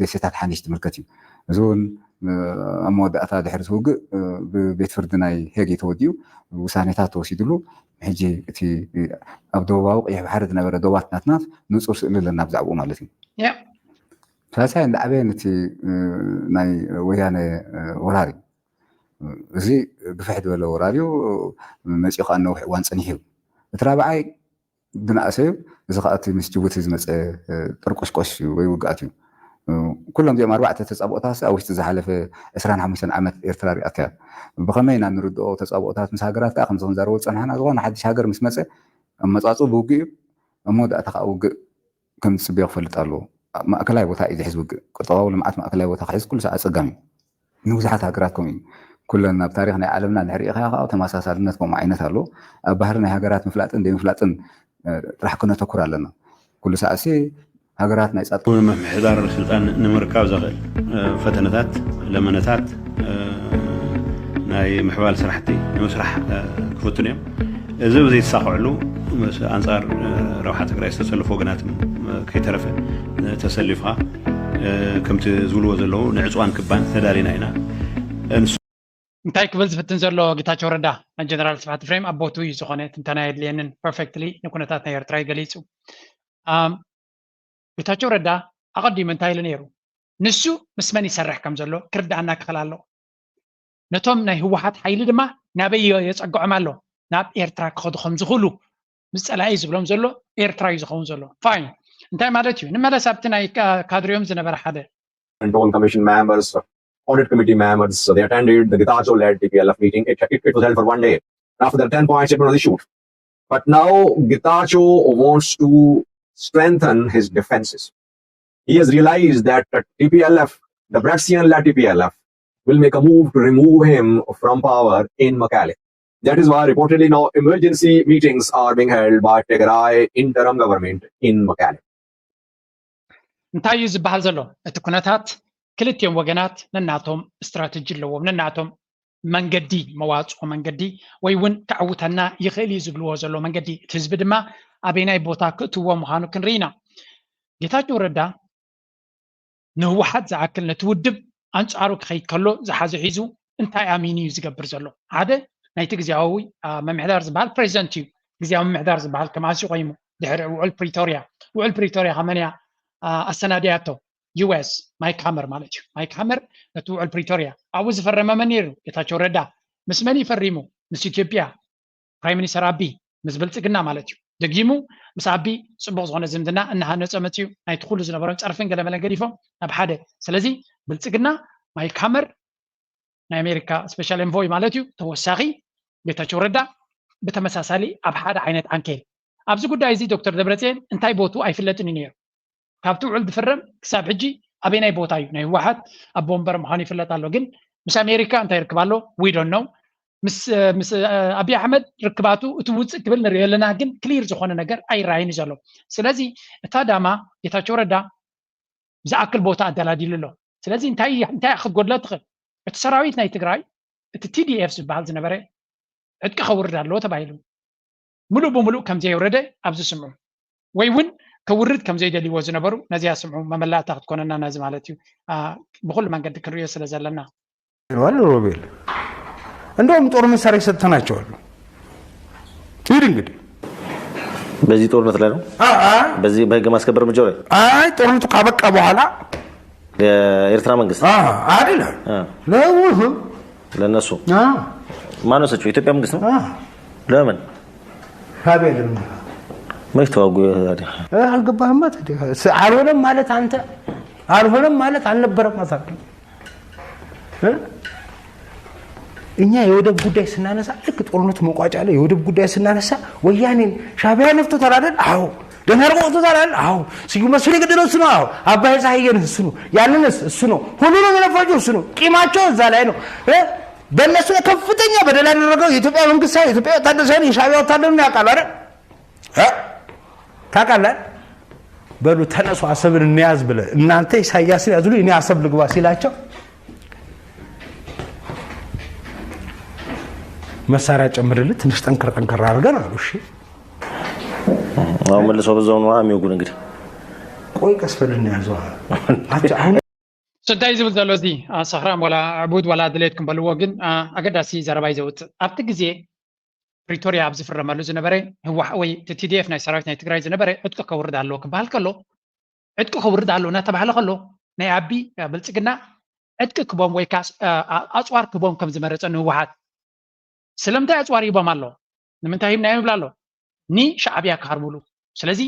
ደሴታት ሓኒሽ ዝምልከት እዩ። እዚ እውን ኣብ መወዳእታ ድሕሪ እቲ ውግእ ብቤት ፍርዲ ናይ ሄግ እዩ ተወዲኡ ውሳኔታት ተወሲድሉ ሕጂ እቲ ኣብ ደቡባዊ ቀይሕ ባሕሪ ዝነበረ ዶባት ናትና ንፁር ስእሊ ኣለና ብዛዕባኡ ማለት እዩ። ሳልሳይ እንዳዓበየ ነቲ ናይ ወያነ ወራር እዩ። እዚ ግፍሕ ዝበለ ወራር እዩ። መፂኡ ከዓ ነዊሕ እዋን ፀኒሑ እዩ። እቲ ራብዓይ ዝነኣሰ እዩ። እዚ ከዓ እቲ ምስ ጅቡቲ ዝመፀ ጥርቆሽቆሽ እዩ ወይ ውግኣት እዩ። ኩሎም እዚኦም ኣርባዕተ ተፃብኦታት ኣብ ውሽጢ ዝሓለፈ ዕስራን ሓሙሽተን ዓመት ኤርትራ ሪኣቶ እያ። ብኸመይ ኢና ንርድኦ ተፃብኦታት ምስ ሃገራት ከዓ ከምዚ ክንዛረቦ ዝፀናሕና ዝኾነ ሓድሽ ሃገር ምስ መፀ ኣመፃፅኡ ብውግእ እዩ። ኣብ መወዳእታ ከዓ ውግእ ከም ዝፅበዮ ክፈልጥ ኣለዎ። ማእከላይ ቦታ እዩ ዝሕዝ ውግእ። ቁጠባዊ ልምዓት ማእከላይ ቦታ ክሕዝ ኩሉ ሰዓት ፀጋም እዩ። ንብዙሓት ሃገራት ከምኡ እዩ። ኩለን ኣብ ታሪክ ናይ ዓለምና እንድሕር ርኢኻ ከዓ ተመሳሳልነት ከምኡ ዓይነት ኣሎ። ኣብ ባህሪ ናይ ሃገራት ምፍላጥን ዘይምፍላጥን ጥራሕ ክነተኩር ኣለና። ኩሉ ሰዓትሲ ሃገራት ናይ ጸጥታ ምምሕዳር ስልጣን ንምርካብ ዘኽእል ፈተነታት፣ ለመነታት ናይ ምሕባል ስራሕቲ ንምስራሕ ክፍትኑ እዮም። እዚ ብዘይተሳኽዐሉ ምስ ኣንጻር ረብሓ ትግራይ ዝተሰለፉ ወገናት ከይተረፈ ተሰሊፍካ ከምቲ ዝብልዎ ዘለዉ ንዕፅዋን ክባን ተዳሊና ኢና። እንታይ ክብል ዝፍትን ዘሎ ጌታቸው ረዳ? ጀነራል ስብሓት ፍሬም ኣብ ቦቱ እዩ ዝኾነ ትንተና የድልየንን። ፐርፌክትሊ ንኩነታት ናይ ኤርትራ እዩ ገሊፁ። ጌታቸው ረዳ ኣቐዲሙ እንታይ ኢሉ ነይሩ? ንሱ ምስ መን ይሰርሕ ከም ዘሎ ክርድኣና ክኽእል ኣለዎ። ነቶም ናይ ህወሓት ሓይሊ ድማ ናበይ የፀግዖም ኣሎ? ናብ ኤርትራ ክኸዱ ከም ዝኽእሉ ምስ ፀላኢ ዝብሎም ዘሎ ኤርትራ እዩ ዝኸውን ዘሎ። ፋይን፣ እንታይ ማለት እዩ? ንመለስ ኣብቲ ናይ ካድሪኦም ዝነበረ ሓደ and all commission members, audit committee members, so they attended the Getachew-led T P L F meeting. It, it, it was held for one day. After that, ten points it was issued. But now Getachew wants to strengthen his defenses. He has realized that the T P L F, the Debretsion-led T P L F, will make a move to remove him from power in Mekelle. That is why reportedly now emergency meetings are being held by Tigray interim government in Mekelle. እንታይ እዩ ዝበሃል ዘሎ? እቲ ኩነታት ክልቲኦም ወገናት ነናቶም ስትራተጂ ኣለዎም፣ ነናቶም መንገዲ፣ መዋፅኦ መንገዲ ወይ እውን ከዕውተና ይኽእል እዩ ዝብልዎ ዘሎ መንገዲ፣ እቲ ህዝቢ ድማ ኣበይናይ ቦታ ክእትዎ ምዃኑ ክንርኢ ኢና። ጌታቸው ረዳ ንህወሓት ዝኣክል ነቲ ውድብ ኣንፃሩ ክኸይድ ከሎ ዝሓዘ ሒዙ እንታይ ኣሚኑ እዩ ዝገብር ዘሎ? ሓደ ናይቲ ግዜያዊ ምምሕዳር ዝበሃል ፕሬዚደንት እዩ። ግዜያዊ ምምሕዳር ዝበሃል ከማሲ ኮይኑ ድሕሪ ውዕል ፕሪቶርያ፣ ውዕል ፕሪቶርያ ከመንያ ኣሰናድያቶ? ዩ ኤስ፣ ማይክ ሃመር ማለት እዩ። ማይክ ሃመር ነቲ ውዕል ፕሪቶርያ ኣብኡ ዝፈረመ መን ነይሩ? ጌታቸው ረዳ። ምስ መን እዩ ፈሪሙ? ምስ ኢትዮጵያ ፕራይም ሚኒስተር ኣቢ፣ ምስ ብልፅግና ማለት እዩ። ደጊሙ ምስ ኣቢ ፅቡቕ ዝኾነ ዝምድና እናሃነፀ መፅኡ። ናይቲ ኩሉ ዝነበሮም ፀርፍን ገለመለን ገዲፎም ናብ ሓደ። ስለዚ ብልፅግና፣ ማይክ ሃመር ናይ ኣሜሪካ ስፔሻል ኤንቮይ ማለት እዩ፣ ተወሳኺ ጌታቸው ረዳ ብተመሳሳሊ ኣብ ሓደ ዓይነት ዓንኬል። ኣብዚ ጉዳይ እዚ ዶክተር ደብረፅዮን እንታይ ቦቱ ኣይፍለጥን እዩ ነይሩ። ካብቲ ውዕል ዝፍረም ክሳብ ሕጂ ኣበይናይ ቦታ እዩ? ናይ ህወሓት ኣቦ ወንበር ምዃኑ ይፍለጥ ኣሎ። ግን ምስ ኣሜሪካ እንታይ ርክብ ኣሎ? We don't know። ምስ ምስ ኣብይ ኣሕመድ ርክባቱ እቲ ውፅእ ክብል ንሪኦ ኣለና፣ ግን ክሊር ዝኾነ ነገር ኣይረኣይን እዩ ዘሎ። ስለዚ እታ ዳማ ጌታቸው ረዳ ዝኣክል ቦታ ኣደላዲሉ ኣሎ። ስለዚ እንታይ እንታይ ክትጎድሎ ትኽእል? እቲ ሰራዊት ናይ ትግራይ፣ እቲ ቲ ዲ ኤፍ ዝበሃል ዝነበረ ዕጥቂ ከውርድ ኣለዎ ተባሂሉ፣ ሙሉእ ብሙሉእ ከም ዘየውረደ ኣብዚ ስምዑ፣ ወይ እውን ከውርድ ከም ዘይደልይዎ ዝነበሩ ነዚኣ ስምዑ። መመላእታ ክትኮነና ነዚ ማለት እዩ። ብኩሉ መንገዲ ክንሪኦ ስለ ዘለና። ሮቤል፣ እንደውም ጦር መሳሪያ ሰጥተናቸዋል። ሂድ እንግዲህ በዚህ ጦርነት ላይ ነው። በዚህ በህግ ማስከበር እርምጃው ላይ አይ ጦርነቱ ካበቃ በኋላ የኤርትራ መንግስት አይደለም ለውህ ለነሱ ማን ወሰደው? የኢትዮጵያ መንግስት ነው። ለምን ሻዕቢያ ለምን መች ተዋጉ ታዲያ? አልገባህማ። አልሆነም ማለት አንተ አልሆነም ማለት አልነበረም ማለት እኛ የወደብ ጉዳይ ስናነሳ፣ ልክ ጦርነቱ መቋጫ ላይ የወደብ ጉዳይ ስናነሳ ወያኔን ሻዕቢያን ነፍቶታል አይደል? አዎ። ደህና አድርጎ ወጥቶታል አይደል? አዎ። ስዩም መስፍን የገደለው እሱ ነው። አዎ። አባይ ፀሐዬን እሱ ነው። ያንንስ እሱ ነው። ሁሉንም የነፋቸው እሱ ነው። ቂማቸው እዛ ላይ ነው። በእነሱ ላይ ከፍተኛ በደል ያደረገው የኢትዮጵያ መንግስት ሳይሆን፣ የኢትዮጵያ ወታደር ሳይሆን፣ የሻዕቢያ ወታደር ነው። ያውቃሉ አይደል? ታውቃለህ? በሉ ተነሱ አሰብን እንያዝ ብለህ እናንተ ኢሳያስን ያዙልኝ እኔ አሰብ ልግባ ሲላቸው መሳሪያ ጨምርልህ ትንሽ ጠንከር ጠንከር አድርገን አሉ። እሺ አሁን መልሰው በዛው ነው የሚወጉን። እንግዲህ ቆይ ቀስ በል እንያዘው። አሁን እንታይ ዝብል ዘሎ እዚ ሰኽራም ዋላ ዕቡድ ዋላ ድሌትኩም በልዎ፣ ግን ኣገዳሲ ዘረባ እዩ ዘውፅእ። ኣብቲ ግዜ ፕሪቶርያ ኣብ ዝፍረመሉ ዝነበረ ህወሓት ወይ እቲ ቲ ዲ ኤፍ ናይ ሰራዊት ናይ ትግራይ ዝነበረ ዕጥቂ ከውርድ ኣለዎ ክበሃል ከሎ፣ ዕጥቂ ከውርድ ኣለዎ እናተባህለ ከሎ ናይ ኣቢ ብልፅግና ዕጥቂ ክቦም ወይ ከዓ ኣፅዋር ክቦም ከም ዝመረፀ ንህወሓት ስለምንታይ ኣፅዋር ይቦም ኣሎ? ንምንታይ ሂብናዮም ይብል ኣሎ? ንሻዕብያ ክሃርምሉ። ስለዚ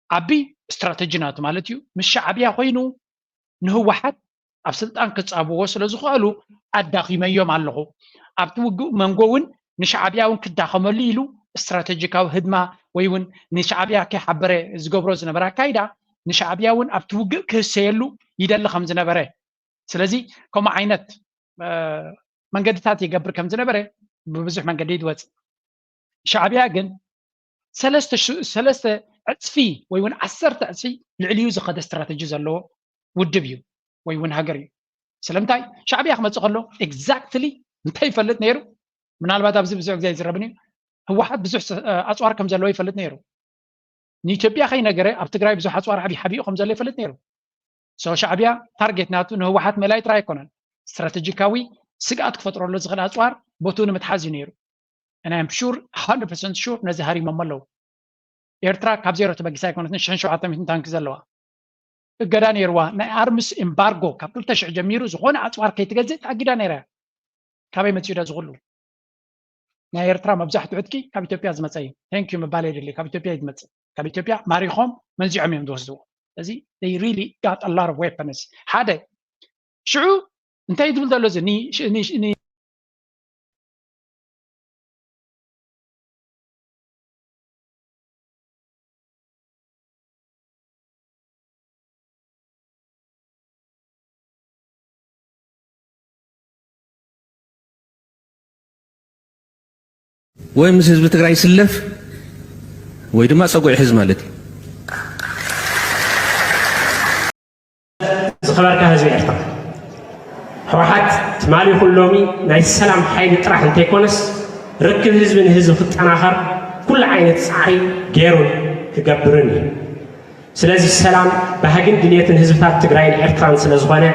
ኣቢ ስትራተጂ ናቱ ማለት እዩ ምስ ሻዕብያ ኮይኑ ንህወሓት ኣብ ስልጣን ክፃብዎ ስለ ዝኽእሉ ኣዳኺመዮም ኣለኹ። ኣብቲ ውግእ መንጎ እውን ንሻዕብያ እውን ክዳኸመሉ ኢሉ ስትራተጂካዊ ህድማ ወይ እውን ንሻዕብያ ከይሓበረ ዝገብሮ ዝነበረ ኣካይዳ ንሻዕብያ እውን ኣብቲ ውግእ ክህሰየሉ ይደሊ ከም ዝነበረ ስለዚ ከምኡ ዓይነት መንገድታት ይገብር ከም ዝነበረ ብብዙሕ መንገዲ ይወፅእ። ሻዕብያ ግን ሰለስተ ዕፅፊ ወይ እውን ዓሰርተ ዕፅፊ ልዕሊኡ ዝኸደ ስትራተጂ ዘለዎ ውድብ እዩ ወይ እውን ሃገር እዩ። ስለምንታይ ሻዕብያ ክመፅእ ከሎ ኤግዛክትሊ እንታይ ይፈልጥ ነይሩ? ምናልባት ኣብዚ ብዙሕ ግዜ ኣይዝረብን እዩ። ህወሓት ብዙሕ ኣፅዋር ከም ዘለዎ ይፈልጥ ነይሩ። ንኢትዮጵያ ከይነገረ ኣብ ትግራይ ብዙሕ ኣፅዋር ሓቢኡ ከም ዘሎ ይፈልጥ ነይሩ። ሶ ሻዕብያ ታርጌት ናቱ ንህወሓት ምእላይ ጥራይ ኣይኮነን፣ ስትራተጂካዊ ስግኣት ክፈጥረሉ ዝኽእል ኣፅዋር ቦትኡ ንምትሓዝ እዩ ነይሩ። And I'm sure one hundred percent sure ነዚ ሃሪሞሞ ኣለዉ። ኤርትራ ካብ ዜሮ ተበጊሳ ኣይኮነትን፣ ሽሕን ሸውዓተ ሚእትን ታንኪ ዘለዋ። እገዳ ነይርዋ፣ ናይ ኣርምስ ኤምባርጎ ካብ ክልተ ሽሕ ጀሚሩ ዝኾነ ኣፅዋር ከይትገዝእ ተኣጊዳ ነይራ እያ። ካበይ መፂኡ ዶ ዝኽሉ? ናይ ኤርትራ መብዛሕትኡ ዕጥቂ ካብ ኢትዮጵያ ዝመፀ እዩ። Thank you ምባል የድሊ። ካብ ኢትዮጵያ እዩ ዝመፅእ። ካብ ኢትዮጵያ ማሪኾም መንዚዖም እዮም ዝወስድዎ። ስለዚ they really got a lot of weapons። ሓደ ሽዑ እንታይ ዝብል ዘሎ እዚ ኒ- ኒ- ኒ- ወይ ምስ ህዝቢ ትግራይ ይስለፍ ወይ ድማ ፀጉዒ ሕዝ ማለት እዩ። ዝኸበርካ ህዝቢ ኤርትራ፣ ህወሓት ትማሊ ይኹን ሎሚ ናይ ሰላም ሓይሊ ጥራሕ እንተይኮነስ ርክብ ህዝቢ ንህዝቢ ክጠናኸር ኩሉ ዓይነት ፃዕሪ ገይሩን ክገብርን እዩ። ስለዚ ሰላም ባህግን ድልየትን ህዝብታት ትግራይን ኤርትራን ስለዝኾነ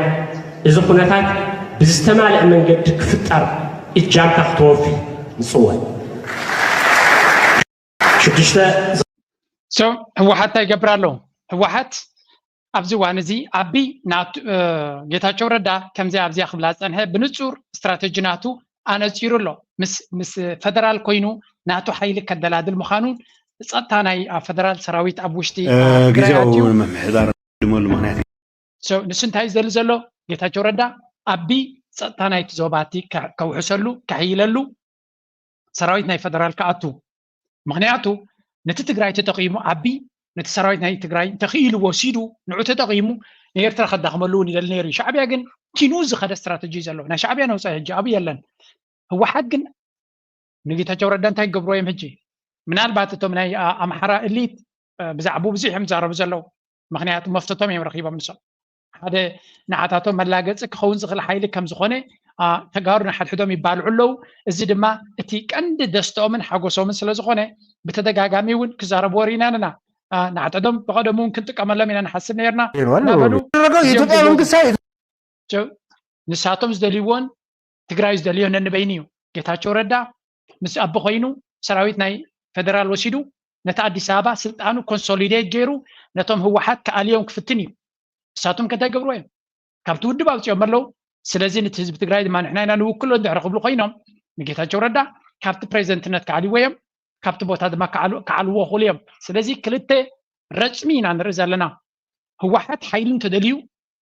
እዚ ኩነታት ብዝተማልአ መንገዲ ክፍጠር እጃምካ ክተወፊ ንፅወ። ሽዱሽተ ህወሓት እንታይ ይገብር ኣሎ? ህወሓት ኣብዚ እዋን እዚ ኣቢ ጌታቸው ረዳ ከምዚ ኣብዚኣ ክብላ ዝፀንሐ ብንፁር ስትራተጂ ናቱ ኣነፂሩ ኣሎ። ምስ ፈደራል ኮይኑ ናቱ ሓይሊ ከደላድል ምዃኑን ጸጥታ ናይ ፈደራል ሰራዊት ኣብ ውሽጢ ግዜ ምምሕዳር ድመሉ ምክንያት ንሱ እንታይ እዩ ዝደሊ ዘሎ? ጌታቸው ረዳ ኣቢ ጸጥታ ናይቲ ዞባ እቲ ከውሕሰሉ ከሕይለሉ ሰራዊት ናይ ፈደራል ክኣቱ። ምክንያቱ ነቲ ትግራይ ተጠቂሙ ኣቢ ነቲ ሰራዊት ናይ ትግራይ እንተኽኢሉ ወሲዱ ንዑ ተጠቂሙ ንኤርትራ ከዳኽመሉ እውን ይደሊ ነይሩ እዩ። ሻዕብያ ግን ቲኑ ዝኸደ ስትራተጂ እዩ ዘለዎ። ናይ ሻዕብያ ነውፃኢ ሕጂ ኣብይ የለን። ህወሓት ግን ንጌታቸው ረዳ እንታይ ክገብርዎ እዮም ሕጂ? ምናልባት እቶም ናይ ኣምሓራ እሊት ብዛዕባኡ ብዙሕ እዮም ዝዛረቡ ዘለዉ። ምክንያቱ መፍተቶም እዮም ረኪቦም ንሶም። ሓደ ንዓታቶም መላገፂ ክኸውን ዝኽእል ሓይሊ ከም ዝኾነ ተጋሩ ንሓድሕዶም ይባልዑ ኣለዉ። እዚ ድማ እቲ ቀንዲ ደስተኦምን ሓጎሶምን ስለ ዝኾነ ብተደጋጋሚ እውን ክዛረብዎ ርኢና ኣለና። ንዓታቶም ብቐደሙ እውን ክንጥቀመሎም ኢና ንሓስብ ነርና እናበሉ ንሳቶም ዝደልይዎን ትግራይ ዝደልዮ ነንበይኑ እዩ። ጌታቸው ረዳ ምስ ኣቢ ኮይኑ ሰራዊት ናይ ፌደራል ወሲዱ ነቲ ኣዲስ ኣበባ ስልጣኑ ኮንሶሊዴት ገይሩ ነቶም ህወሓት ክኣልዮም ክፍትን እዩ። ንሳቶም ከ እንታይ ገብርዎ እዮም? ካብቲ ውድብ ኣውፂኦም ኣለዉ። ስለዚ ነቲ ህዝቢ ትግራይ ድማ ንሕና ኢና ንውክሎ እንድሕሪ ክብሉ ኮይኖም ንጌታቸው ረዳ ካብቲ ፕሬዚደንትነት ክኣልይዎ እዮም። ካብቲ ቦታ ድማ ክዓልዎ ክእሉ እዮም። ስለዚ ክልተ ረፅሚ ኢና ንርኢ ዘለና። ህወሓት ሓይሊ እንተደልዩ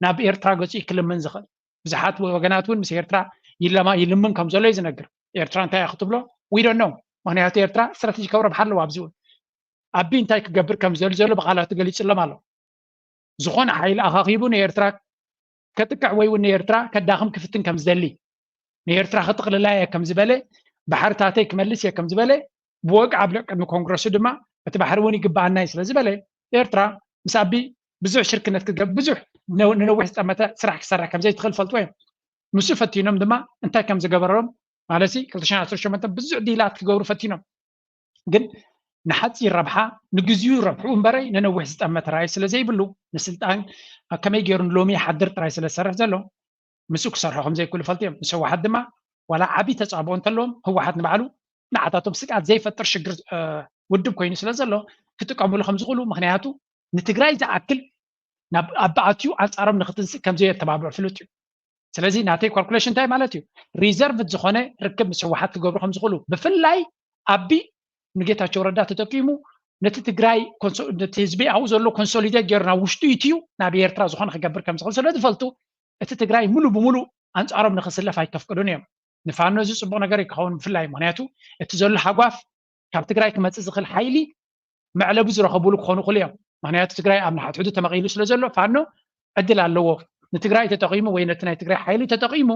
ናብ ኤርትራ ገፁ እዩ ክልምን ዝኽእል። ብዙሓት ወገናት እውን ምስ ኤርትራ ይለማ ይልምን ከም ዘሎ እዩ ዝነግር። ኤርትራ እንታይ እያ ክትብሎ we don't know። ምክንያቱ ኤርትራ ስትራተጂካዊ ረብሓ ኣለዋ ኣብዚ እውን። ኣቢ እንታይ ክገብር ከም ዝደሊ ዘሎ ብቃላቱ ገሊፅሎም ኣሎ። ዝኾነ ሓይሊ ኣኻኺቡ ንኤርትራ ከጥቅዕ ወይ እውን ንኤርትራ ከዳኽም ክፍትን ከም ዝደሊ ንኤርትራ ክጥቕልላ እየ ከም ዝበለ ባሕርታተይ ክመልስ እየ ከም ዝበለ ብወግዒ ኣብ ቅድሚ ኮንግረሱ ድማ እቲ ባሕሪ እውን ይግበኣና እዩ ስለ ዝበለ ኤርትራ ምስ ኣቢ ብዙሕ ሽርክነት ክትገብር ብዙሕ ንነዊሕ ዝጠመተ ስራሕ ክሰርሕ ከም ዘይትኽእል ፈልጥዎ እዮም። ምስኡ ፈቲኖም ድማ እንታይ ከም ዝገበረሎም ማለት ክልተ ሽሕን ዓሰርተ ሸሞንተን ብዙሕ ዲላት ክገብሩ ፈቲኖም። ግን ንሓፂር ረብሓ ንግዚኡ ረብሑ እምበረይ ንነዊሕ ዝጠመተ ራእይ ስለ ዘይብሉ ንስልጣን ከመይ ገይሩ ንሎሚ ይሓድር ጥራይ ስለ ዝሰርሕ ዘሎ ምስኡ ክሰርሑ ከም ዘይክእሉ ፈልጡ እዮም። ምስ ህወሓት ድማ ዋላ ዓብዪ ተፃብኦ እንተለዎም ህወሓት ንባዕሉ ንዓታቶም ስግኣት ዘይፈጥር ሽግር ውድብ ኮይኑ ስለ ዘሎ ክጥቀምሉ ከም ዝኽእሉ ምክንያቱ ንትግራይ ዝኣክል ናብ ኣቢ ኣትዩ ኣንፃሮም ንክትንስእ ከም ዘየተባብዑ ፍሉጥ እዩ። ስለዚ ናተይ ካልኩሌሽን እንታይ ማለት እዩ? ሪዘርቭድ ዝኾነ ርክብ ምስ ህወሓት ክገብሩ ከም ዝኽእሉ ብፍላይ ኣቢ ንጌታቸው ረዳ ተጠቂሙ ነቲ ትግራይ ነቲ ህዝቢ ኣብኡ ዘሎ ኮንሶሊዴት ገይሩ ናብ ውሽጡ ይትዩ ናብ ኤርትራ ዝኾነ ክገብር ከም ዝኽእል ስለ ዝፈልጡ እቲ ትግራይ ሙሉ ብሙሉ ኣንፃሮም ንክስለፍ ኣይከፍቅዱን እዮም። ንፋኖ እዚ ፅቡቅ ነገር ይከኸውን ብፍላይ ምክንያቱ እቲ ዘሎ ሃጓፍ ካብ ትግራይ ክመፅእ ዝኽእል ሓይሊ መዕለቢ ዝረኸብሉ ክኾኑ ይኽእሉ እዮም። ምክንያቱ ትግራይ ኣብ ንሓድሕዱ ተመቒሉ ስለ ዘሎ ፋኖ ዕድል ኣለዎ። ንትግራይ ተጠቒሙ ወይ ነቲ ናይ ትግራይ ሓይሊ ተጠቒሙ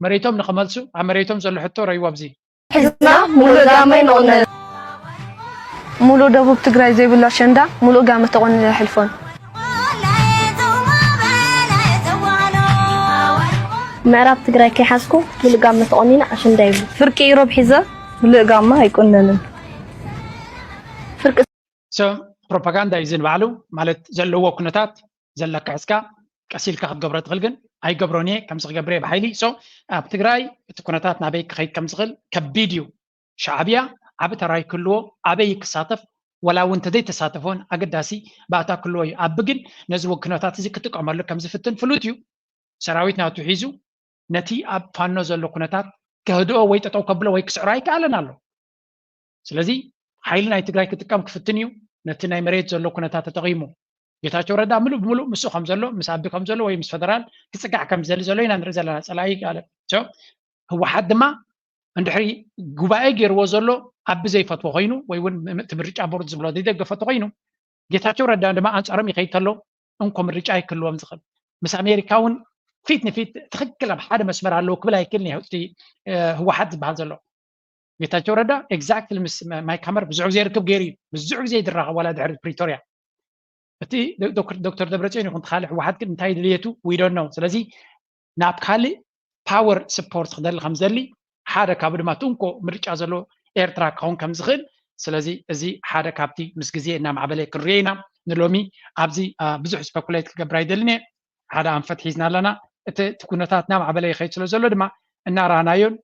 መሬቶም ንኽመልሱ ኣብ መሬቶም ዘሎ ሕቶ ረይዎ ኣብዚ ሕዝና ሙሉእ ጋመይ ንቕነል። ሙሉእ ደቡብ ትግራይ ዘይብሉ ኣሸንዳ ሙሉእ ጋመ ተቆኒነ ኣይሕልፎን። ምዕራብ ትግራይ ከይሓዝኩ ሙሉእ ጋመ ተቆኒነ ኣሸንዳ ይብሉ። ፍርቂ ኢሮብ ሒዘ ሙሉእ ጋመ ኣይቁነንን። ፍርቂ so ፕሮፓጋንዳ እዩ ዝንባዕሉ ማለት ዘለዎ ኩነታት ዘለካ ሕዝካ ቀሲልካ ክትገብሮ ትኽእል ግን ኣይገብሮን እየ ከምዚ ክገብር እየ ብሓይሊ so ኣብ ትግራይ እቲ ኩነታት ናበይ ክኸይድ ከም ዝኽእል ከቢድ እዩ። ሻዕብያ ዓቢ ተራ ይክልዎ ኣበይ ክሳተፍ ወላ እውን እንተዘይተሳተፎን ኣገዳሲ ባእታ ክልዎ እዩ። ኣቢ ግን ነዚ ኩነታት እዚ ክጥቀመሉ ከም ዝፍትን ፍሉጥ እዩ። ሰራዊት ናቱ ሒዙ ነቲ ኣብ ፋኖ ዘሎ ኩነታት ከህድኦ ወይ ጠጠው ከብሎ ወይ ክስዕሮ ኣይከኣለን ኣሎ። ስለዚ ሓይሊ ናይ ትግራይ ክጥቀም ክፍትን እዩ። ነቲ ናይ መሬት ዘሎ ኩነታት ተጠቒሙ ጌታቸው ረዳ ምሉእ ብምሉእ ምስኡ ከም ዘሎ ምስ ኣቢ ከም ዘሎ ወይ ምስ ፈደራል ክፅጋዕ ከም ዝደሊ ዘሎ ኢና ንርኢ ዘለና ፀላኢ ይከኣለ ህወሓት ድማ እንድሕሪ ጉባኤ ገይርዎ ዘሎ ኣቢ ዘይፈትዎ ኮይኑ ወይ እውን እቲ ምርጫ ቦርድ ዝብሎ ዘይደገፈ ተኮይኑ ጌታቸው ረዳ ድማ ኣንፃሮም ይኸይድ ተሎ እንኮ ምርጫ ኣይክልዎም ዝኽእል ምስ ኣሜሪካ እውን ፊት ንፊት ትኽክል ኣብ ሓደ መስመር ኣለዉ ክብል ኣይክልን እቲ ህወሓት ዝበሃል ዘሎ ጌታቸው ረዳ exactly ምስ ማይክ ሃመር ብዙሕ ግዜ ርክብ ገይሩ እዩ ብዙሕ ግዜ ይድራኸብ ዋላ ድሕሪ ፕሪቶሪያ እቲ ዶክተር ደብረፅዮን ይኹን ካልእ ህወሓት ግን እንታይ ድልየቱ we don't know ስለዚ ናብ ካልእ power support ክደሊ ከም ዝደሊ ሓደ ካብኡ ድማ እቲ እንኮ ምርጫ ዘሎ ኤርትራ ክኸውን ከም ዝኽእል ስለዚ እዚ ሓደ ካብቲ ምስ ግዜ እናማዕበለ ክንሪኦ ኢና ንሎሚ ኣብዚ ብዙሕ speculate ክገብር ኣይደልን እየ ሓደ ኣንፈት ሒዝና ኣለና እቲ እቲ ኩነታት እናማዕበለ ይኸይድ ስለ ዘሎ ድማ እናረኣናዮን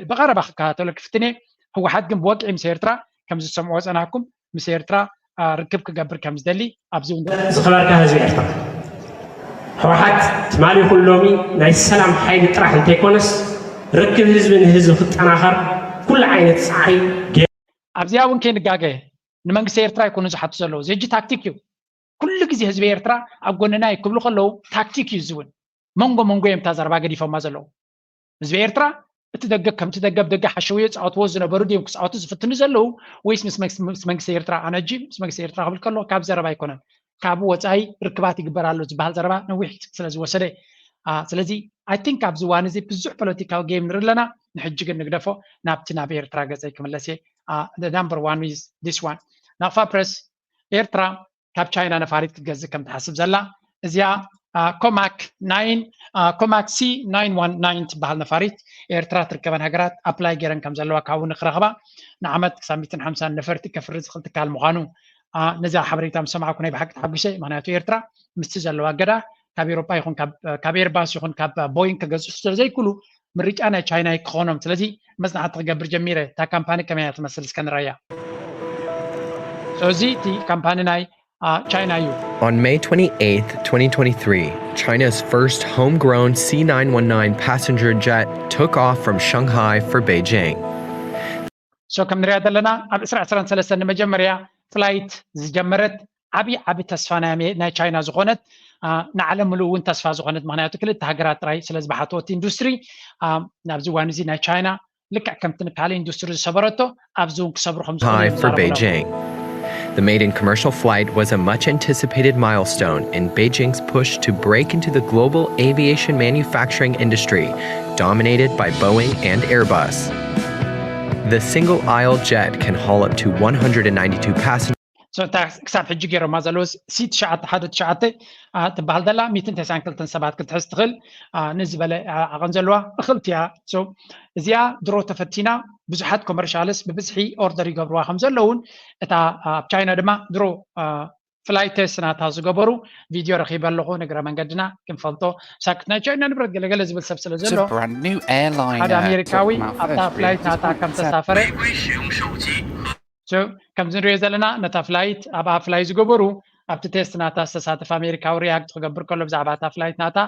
ብቐረባ ክከታተሎ ክፍትን እየ ህወሓት ግን ብወግዒ ምስ ኤርትራ ከም ዝሰምዖ ፀናኩም ምስ ኤርትራ ርክብ ክገብር ከም ዝደሊ ኣብዚ እውን ዝኸበርካ ህዝቢ ኤርትራ ህወሓት ትማሊ ይኹን ሎሚ ናይ ሰላም ሓይሊ ጥራሕ እንተይኮነስ ርክብ ህዝቢ ንህዝቢ ክጠናኸር ኩሉ ዓይነት ፃዕሪ ኣብዚኣ እውን ከይንጋገ ንመንግስቲ ኤርትራ ኣይኮኑ ዝሓቱ ዘለዉ እዚ ሕጂ ታክቲክ እዩ ኩሉ ግዜ ህዝቢ ኤርትራ ኣብ ጎንና እዩ ክብሉ ከለዉ ታክቲክ እዩ ዝውን መንጎ መንጎ እዮም እታ ዘረባ ገዲፎማ ዘለዉ ህዝቢ ኤርትራ እቲ ደገ ከምቲ ደገብ ደገ ሓሸውዮ ፃወትዎ ዝነበሩ ድዮም ክፃወቱ ዝፍትኑ ዘለዉ ወይስ ምስ መንግስቲ ኤርትራ ኣነ ሕጂ ምስ መንግስቲ ኤርትራ ክብል ከሎ ካብ ዘረባ ኣይኮነን ካብ ወፃኢ ርክባት ይግበር ኣሎ ዝበሃል ዘረባ ነዊሕ ስለ ዝወሰደ ስለዚ I think ኣብዚ ዋን እዚ ብዙሕ ፖለቲካዊ ጌም ንርኢ ኣለና ንሕጂ ግን ንግደፎ ናብቲ ናብ ኤርትራ ገፀይ ክምለስ እየ number one is this one ናቕፋ ፕረስ ኤርትራ ካብ ቻይና ነፋሪት ክትገዝእ ከም ትሓስብ ዘላ እዚኣ ኮማክ ናይን ኮማክ ሲ ናይን ዋን ናይን ትበሃል ነፋሪት ኤርትራ ትርከበን ሃገራት ኣፕላይ ገይረን ከም ዘለዋ ካብኡ ንክረኽባ ንዓመት ክሳብ ሚእትን ሓምሳን ነፈርቲ ከፍሪ ዝኽእል ትካል ምዃኑ ነዚኣ ሓበሬታ ምስ ሰማዕኩ ናይ ብሓቂ ተሓጒሰ ምክንያቱ ኤርትራ ምስቲ ዘለዋ እገዳ ካብ ኤሮጳ ይኹን ካብ ኤርባስ ይኹን ካብ ቦይንግ ክገዝኡ ስለ ዘይክእሉ ምርጫ ናይ ቻይና ክኾኖም ስለዚ መጽናዕቲ ክገብር ጀሚረ እታ ካምፓኒ ከመይ እያ ትመስል እስከ ንረያ እዚ እቲ ካምፓኒ ናይ ቻይና እዩ On May twenty-eighth, twenty twenty-three, China's first homegrown C nine one nine passenger jet took off from Shanghai for Beijing. So ከም ንሪኣ ዘለና ኣብ ዕስራ ዕስራን ሰለስተን ንመጀመርያ ፍላይት ዝጀመረት ዓብዪ ዓብዪ ተስፋ ናይ ቻይና ዝኾነት ንዓለም ምሉእ እውን ተስፋ ዝኾነት ምክንያቱ ክልተ ሃገራት ጥራይ ስለ ዝበሓትዎ እቲ ኢንዱስትሪ ናብዚ እዋን እዚ ናይ ቻይና ልክዕ ከምቲ ንካልእ ኢንዱስትሪ ዝሰበረቶ ኣብዚ እውን ክሰብሩ ከም ዝኽእሉ for Beijing. The maiden commercial flight was a much anticipated milestone in Beijing's push to break into the global aviation manufacturing industry, dominated by Boeing and Airbus. The single aisle jet can haul up to one hundred ninety-two passengers. ክሳብ ሕጂ ገይሮማ ዘለዉ ሲ ትሽዓተ ሓደ ትሽዓተ ትበሃል ዘላ ሚትን ተስዓን ክልተን ሰባት ክትሕዝ ትኽእል ንዝበለ ዓቐን ዘለዋ እኽልቲ እያ እዚኣ ድሮ ተፈቲና ብዙሓት ኮመርሻልስ ብብዝሒ ኦርደር ይገብርዋ ከም ዘለውን እታ ኣብ ቻይና ድማ ድሮ ፍላይ ቴስት ናታ ዝገበሩ ቪድዮ ረኺበ ኣለኹ ንግረ መንገድና ክንፈልጦ ሳክት ናይ ቻይና ንብረት ገለገለ ዝብል ሰብ ስለ ዘሎ ሓደ ኣሜሪካዊ ኣብታ ፍላይት ናታ ከም ተሳፈረ ከምዚ ንሪኦ ዘለና ነታ ፍላይት ኣብኣ ፍላይ ዝገበሩ ኣብቲ ቴስት ናታ ዝተሳተፈ ኣሜሪካዊ ሪያክት ክገብር ከሎ ብዛዕባ እታ ፍላይት ናታ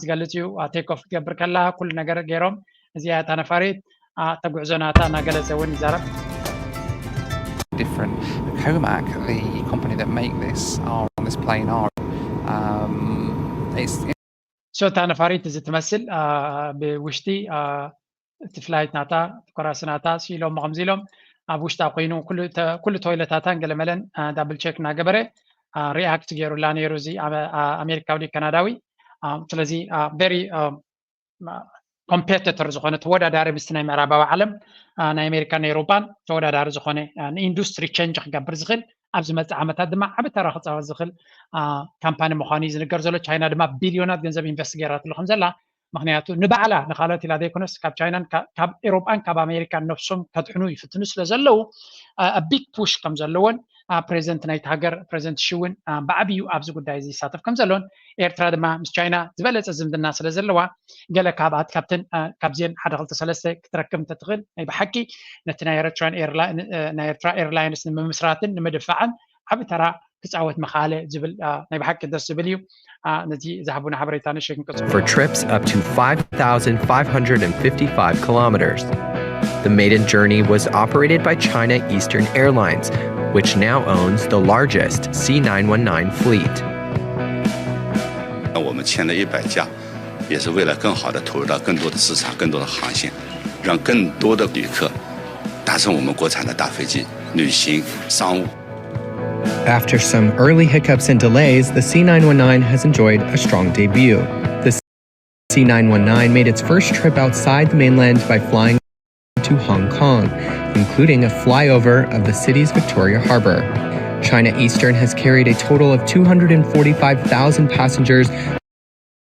ዝገልፅ እዩ ቴክ ኦፍ ክትገብር ከላ ኩሉ ነገር ገይሮም እዚኣ እታ ነፋሪት ተጉዕዞ ናታ እናገለፀ እውን ይዛረብ different. Comac, the company that make this, are on this plane are. Um, it's so እታ ነፋሪት እዚ ትመስል ብውሽጢ እቲ ፍላይት ናታ ኮራሲ ናታ ስኢሎም ከምዚ ኢሎም ኣብ ውሽጣ ኮይኑ ኩሉ ቶይለታታን ገለመለን ዳብል ቸክ እናገበረ ሪያክት ገይሩላ ነይሩ እዚ ኣሜሪካዊ ካናዳዊ ስለዚ very ኮምፔተተር ዝኾነ፣ ተወዳዳሪ ምስቲ ናይ ምዕራባዊ ዓለም፣ አ፣ ናይ ኣሜሪካን ናይ ኤውሮጳን ተወዳዳሪ ዝኾነ፣ አ፣ ንኢንዱስትሪ ቸንጅ ክገብር ዝኽእል፣ ኣብ ዝመጽእ ዓመታት ድማ ዓቢ ተራ ክጻወት ዝኽእል፣ አ፣ ካምፓኒ ምዃኑ እዩ ዝንገር ዘሎ። ቻይና ድማ ቢልዮናት ገንዘብ ኢንቨስት ገይራትሉ ከም ዘላ፣ ምኽንያቱ ንባዕላ፣ ንኻልኦት ኢላ ዘይኮነስ፣ ካብ ቻይናን ካ-፣ ካብ ኤውሮጳን ካብ ኣሜሪካን ነብሶም ከድሕኑ ይፍትኑ ስለ ዘለዉ፣ አ፣ ቢግ ፑሽ ከም ዘለዎን፣ አ፣ ፕሬዚደንት ናይቲ ሃገር፣ ፕሬዚደንት ሺ እውን፣ አ፣ ብዓብዩ ኣብዚ ጉዳይ እዚ ይሳተፍ ከም ዘሎን፣ ኤርትራ ድማ ምስ ቻይና ዝበለጸ ዝምድና ስለ ዘለዋ፣ ገለ ካብኣት-፣ ካብተን፣ አ፣ ካብዚአን ሓደ ክልተ ሰለስተ ክትረክብ እንተትኽእል፣ ናይ ብሓቂ ነቲ ናይ ኤርትራን ኤርላ-፣ ን-፣ አ፣ ናይ ኤርትራ ኤርላይንስ ንምምስራትን ንምድፋዕን ዓቢ ተራ ክጻወት ምኽኣለ ዝብል፣ አ፣ ናይ ብሓቂ ደስ ዝብል እዩ። አ፣ ነዚ ዝሃቡና ሓበሬታ ንእሽተይ ክንቅጽሎ። For trips up to five thousand five hundred fifty-five kilometers. The maiden journey was operated by China Eastern Airlines, which now owns the largest C nine one nine fleet. 我们签了一百架，也是为了更好的投入到更多的市场、更多的航线，让更多的旅客搭乘我们国产的大飞机旅行、商务。 After some early hiccups and delays, the C nine one nine has enjoyed a strong debut. The C nine one nine made its first trip outside the mainland by flying to Hong Kong, including a flyover of the city's Victoria Harbor. China Eastern has carried a total of two hundred forty-five thousand passengers.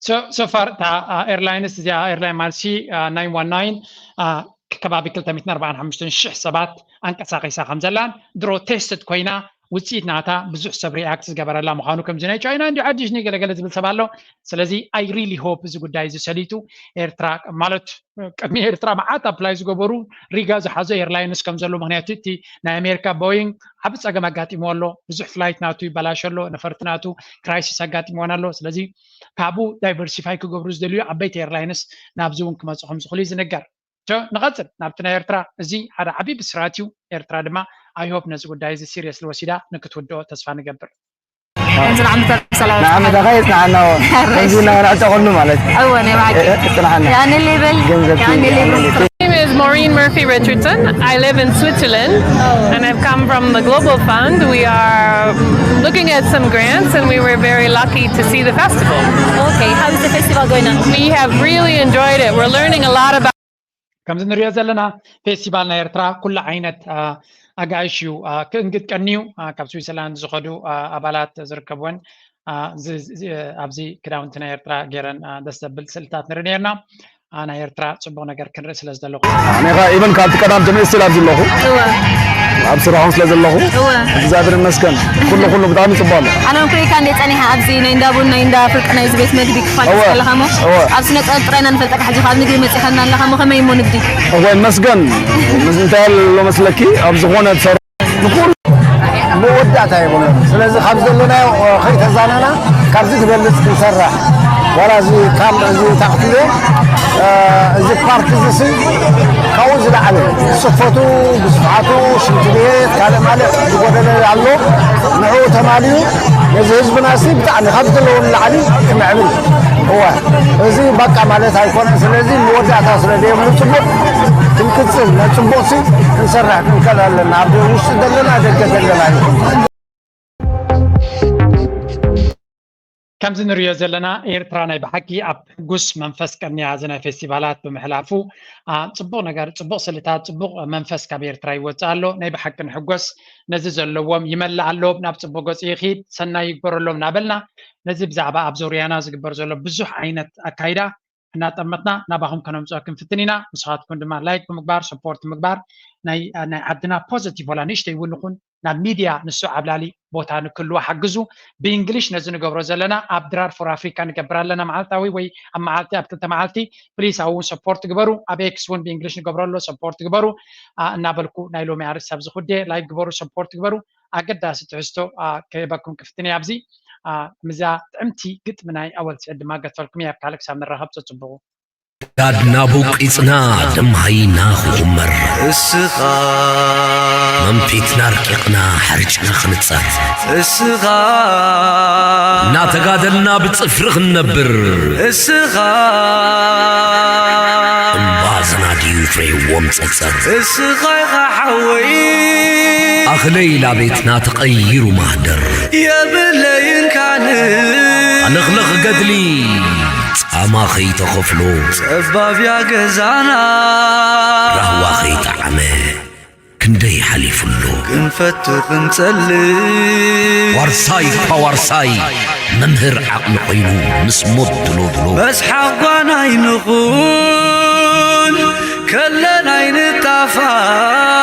So so far እታ፣ አ፣ ኤርላይንስ እዚኣ፣ ኤርላይን ማልሲ፣ አ፣ ናይን ዋን ናይን፣ አ፣ ከባቢ ክልተ ሚእትን ኣርባዓን ሓሙሽተን ሽሕ ሰባት ኣንቀሳቒሳ ከም ዘላን፣ ድሮ ቴስትድ ኮይና፣ ውፅኢት ናታ ብዙሕ ሰብ ሪኣክት ዝገበረላ ምዃኑ፣ ከምዚ ናይ ቻይና እንዲ ሓድሽ ገለገለ ዝብል ሰብ ኣሎ። ስለዚ I really hope እዚ ጉዳይ እዚ ሰሊጡ፣ ኤርትራ ማለት፣ ቅድሚ ኤርትራ መዓት ኣፕላይ ዝገበሩ ሪጋ ዝሓዘ ኤርላይንስ ከም ዘሎ፣ ምኽንያቱ እቲ ናይ ኣሜሪካ ቦይንግ ዓቢ ጸገም ኣጋጢምዎ ኣሎ። ብዙሕ ፍላይት ናቱ ይበላሽ ኣሎ፣ ነፈርቲ ናቱ ክራይሲስ ኣጋጢምዎን ኣሎ። ስለዚ ካብኡ ዳይቨርሲፋይ ክገብሩ ዝደልዩ ዓበይቲ ኤርላይንስ ናብዚ እውን ክመጹ ከም ዝኽእሉ እዩ ዝንገር። ሶ፣ ንቐጽል ናብቲ ናይ ኤርትራ። እዚ ሓደ ዓቢ ብስራት እዩ። ኤርትራ ድማ I hope ነዚ ጉዳይ እዚ ሲሪየስሊ ወሲዳ ንክትውድኦ ተስፋ ንገብር። እንፅናዕ ምተር ሰላም ንዓመታኻ የፅናሓና። ከምዚ እናበላዕ ጠቐሉ ማለት እዩ። እወ ናይ ብሓቂ የፅናሓና። ያኔ ሌበል ገንዘብ ያኔ ሌበል My name is Maureen Murphy Richardson. I live in Switzerland and I've come from the Global Fund. We are looking at some grants and we were very lucky to see the festival. Okay, how is the festival going on? We have really enjoyed it. We're learning a lot about ከምዚ ንሪኦ ዘለና፣ ፌስቲቫል ናይ ኤርትራ ኩሉ ዓይነት፣ አ፣ ኣጋይሽ እዩ፣ አ፣ ክእንግድ ቀንዩ። አ፣ ካብ ስዊዘርላንድ ዝኸዱ፣ አ፣ ኣባላት ዝርከብወን፣ አ፣ ዝ-፣ ዝ-፣ ኣብዚ ክዳውንቲ ናይ ኤርትራ ገይረን፣ አ፣ ደስ ዘብል ስእልታት ንርኢ ነርና። አ፣ ናይ ኤርትራ ጽቡቕ ነገር ክንርኢ ስለ ዝደለኹ። ኣነ ኸኣ ኢቨን ካብቲ ቀዳም ጀሚረ ስቲል ኣብዚ ኣለኹ። ኣብ ስራሖም ስለ ዘለኹ እግዚኣብሔር ይመስገን። ኩሉ ኩሉ ብጣዕሚ ጽቡቕ ኣሎ። ኣነ እውን ክሪእካ እንደ ጸኒሓ ኣብዚ ናይ እንዳ ቡን ናይ እንዳ ፍርቂ ናይዚ ቤት መግቢ ክፋል እወ። ከለኻ እሞ እወ። ኣብ ስነ ጥበብ ጥራይ ኢና ንፈልጠካ ሕጂ ካብ ንግዲ መጺኻና ኣለኻ እሞ ከመይ እሞ ንግዲ እወ ይመስገን። ምስ እንታይ ኣሎ መስለኪ ኣብ ዝኾነ ትሰር ንኩሉ መወዳእታ የብሉን። ስለዚ ካብ ዘለናዮ ከይተዛነና ካብዚ ዝበልፅ ክንሰርሕ ዋላ እዚ ካም እዚ ታክትዮ እዚ ፓርክ እዚ ሲ ካብኡ ዝለዓለ ስፈቱ ብስፍሓቱ ሽንቲ ቤት ካልእ ማልእ ዝጎደለ ኣሎ ንዕኡ ተማልዩ ነዚ ህዝብና ሲ ብጣዕሚ ካብ ዘለዎ ንላዕሊ ክምዕብል እወ እዚ በቃ ማለት ኣይኮነን ስለዚ መወዳእታ ስለ ዘየብሉ ፅቡቅ ክንቅፅል ነፅቡቅ ሲ ክንሰርሕ ክንከል ኣለና ኣብ ውሽጢ ዘለና ደገ ዘለና ይኹን ከምዚ ንሪኦ ዘለና ኤርትራ ናይ ብሓቂ ኣብ ሕጉስ መንፈስ ቀንያ እዚ ናይ ፌስቲቫላት ብምሕላፉ አ፣ ፅቡቕ ነገር ፅቡቕ ስእልታት ፅቡቕ መንፈስ ካብ ኤርትራ ይወፅእ ኣሎ ናይ ብሓቂ ንሕጎስ ነዚ ዘለዎም ይመልእ ኣሎ ናብ ፅቡቕ ገፁ ይኽድ ሰናይ ይግበረሎም እናበልና ነዚ ብዛዕባ ኣብ ዙርያና ዝግበር ዘሎ ብዙሕ ዓይነት ኣካይዳ እናጠመትና ናባኹም ከነምፅኦ ክንፍትን ኢና ንስኻትኩም ድማ ላይክ ብምግባር ሰፖርት ምግባር ናይ ናይ ዓድና ፖዘቲቭ ዋላ ንእሽተይ እውን ንኹን ናብ ሚድያ ንሱ ዓብላሊ ቦታ ንክህልዎ ሓግዙ ብእንግሊሽ ነዚ ንገብሮ ዘለና ኣብ ድራር ፎር ኣፍሪካ ንገብር ኣለና መዓልታዊ ወይ ኣብ መዓልቲ ኣብ ክልተ መዓልቲ ፕሊስ ኣብኡ እውን ሰፖርት ግበሩ ኣብ ኤክስ እውን ብእንግሊሽ ንገብሮ ኣሎ ሰፖርት ግበሩ እናበልኩ ናይ ሎሚ ኣርእስቲ ኣብዚ ኩዴ ላይክ ግበሩ ሰፖርት ግበሩ ኣገዳሲ ትሕዝቶ ክህበኩም ክፍትን እየ ኣብዚ ምዛ ጥዕምቲ ግጥሚ ናይ ኣወል ስዒድ ድማ ገትፈልኩም እየ ኣብ ካልእ ክሳብ ንራኸብ ፀፅብቑ ጋድና ቦቂጽና ደም ሃይና ክኹመር እስኻ መንፊትና ኣርቂቕና ሓርጭና ክንጸር እስኻ እናተጋደልና ብጽፍሪ ክንነብር እስኻ እምባ ዝናድዩ ፍሬዎም ጸጸር እስኻ ኢኻ ሓወይ ኣኽለይ ላቤትና ተቐይሩ ማህደር የብለይን ካልእ ልኽልኽ ገድሊ ጻማ ኸይተኸፍሎ፣ ጸባብ እያ ገዛና። ራህዋ ኸይጠዓመ ክንደይ ሓሊፉ ኣሎ። ክንፈቱ ክንጸሊ፣ ዋርሳይ እኳ ዋርሳይ፣ መምህር ዓቕሊ ኮይኑ ምስ ሞት ድሎ ድሎ። መስሓቕ ጓና ኣይንኹን ከለና ኣይንጣፋ።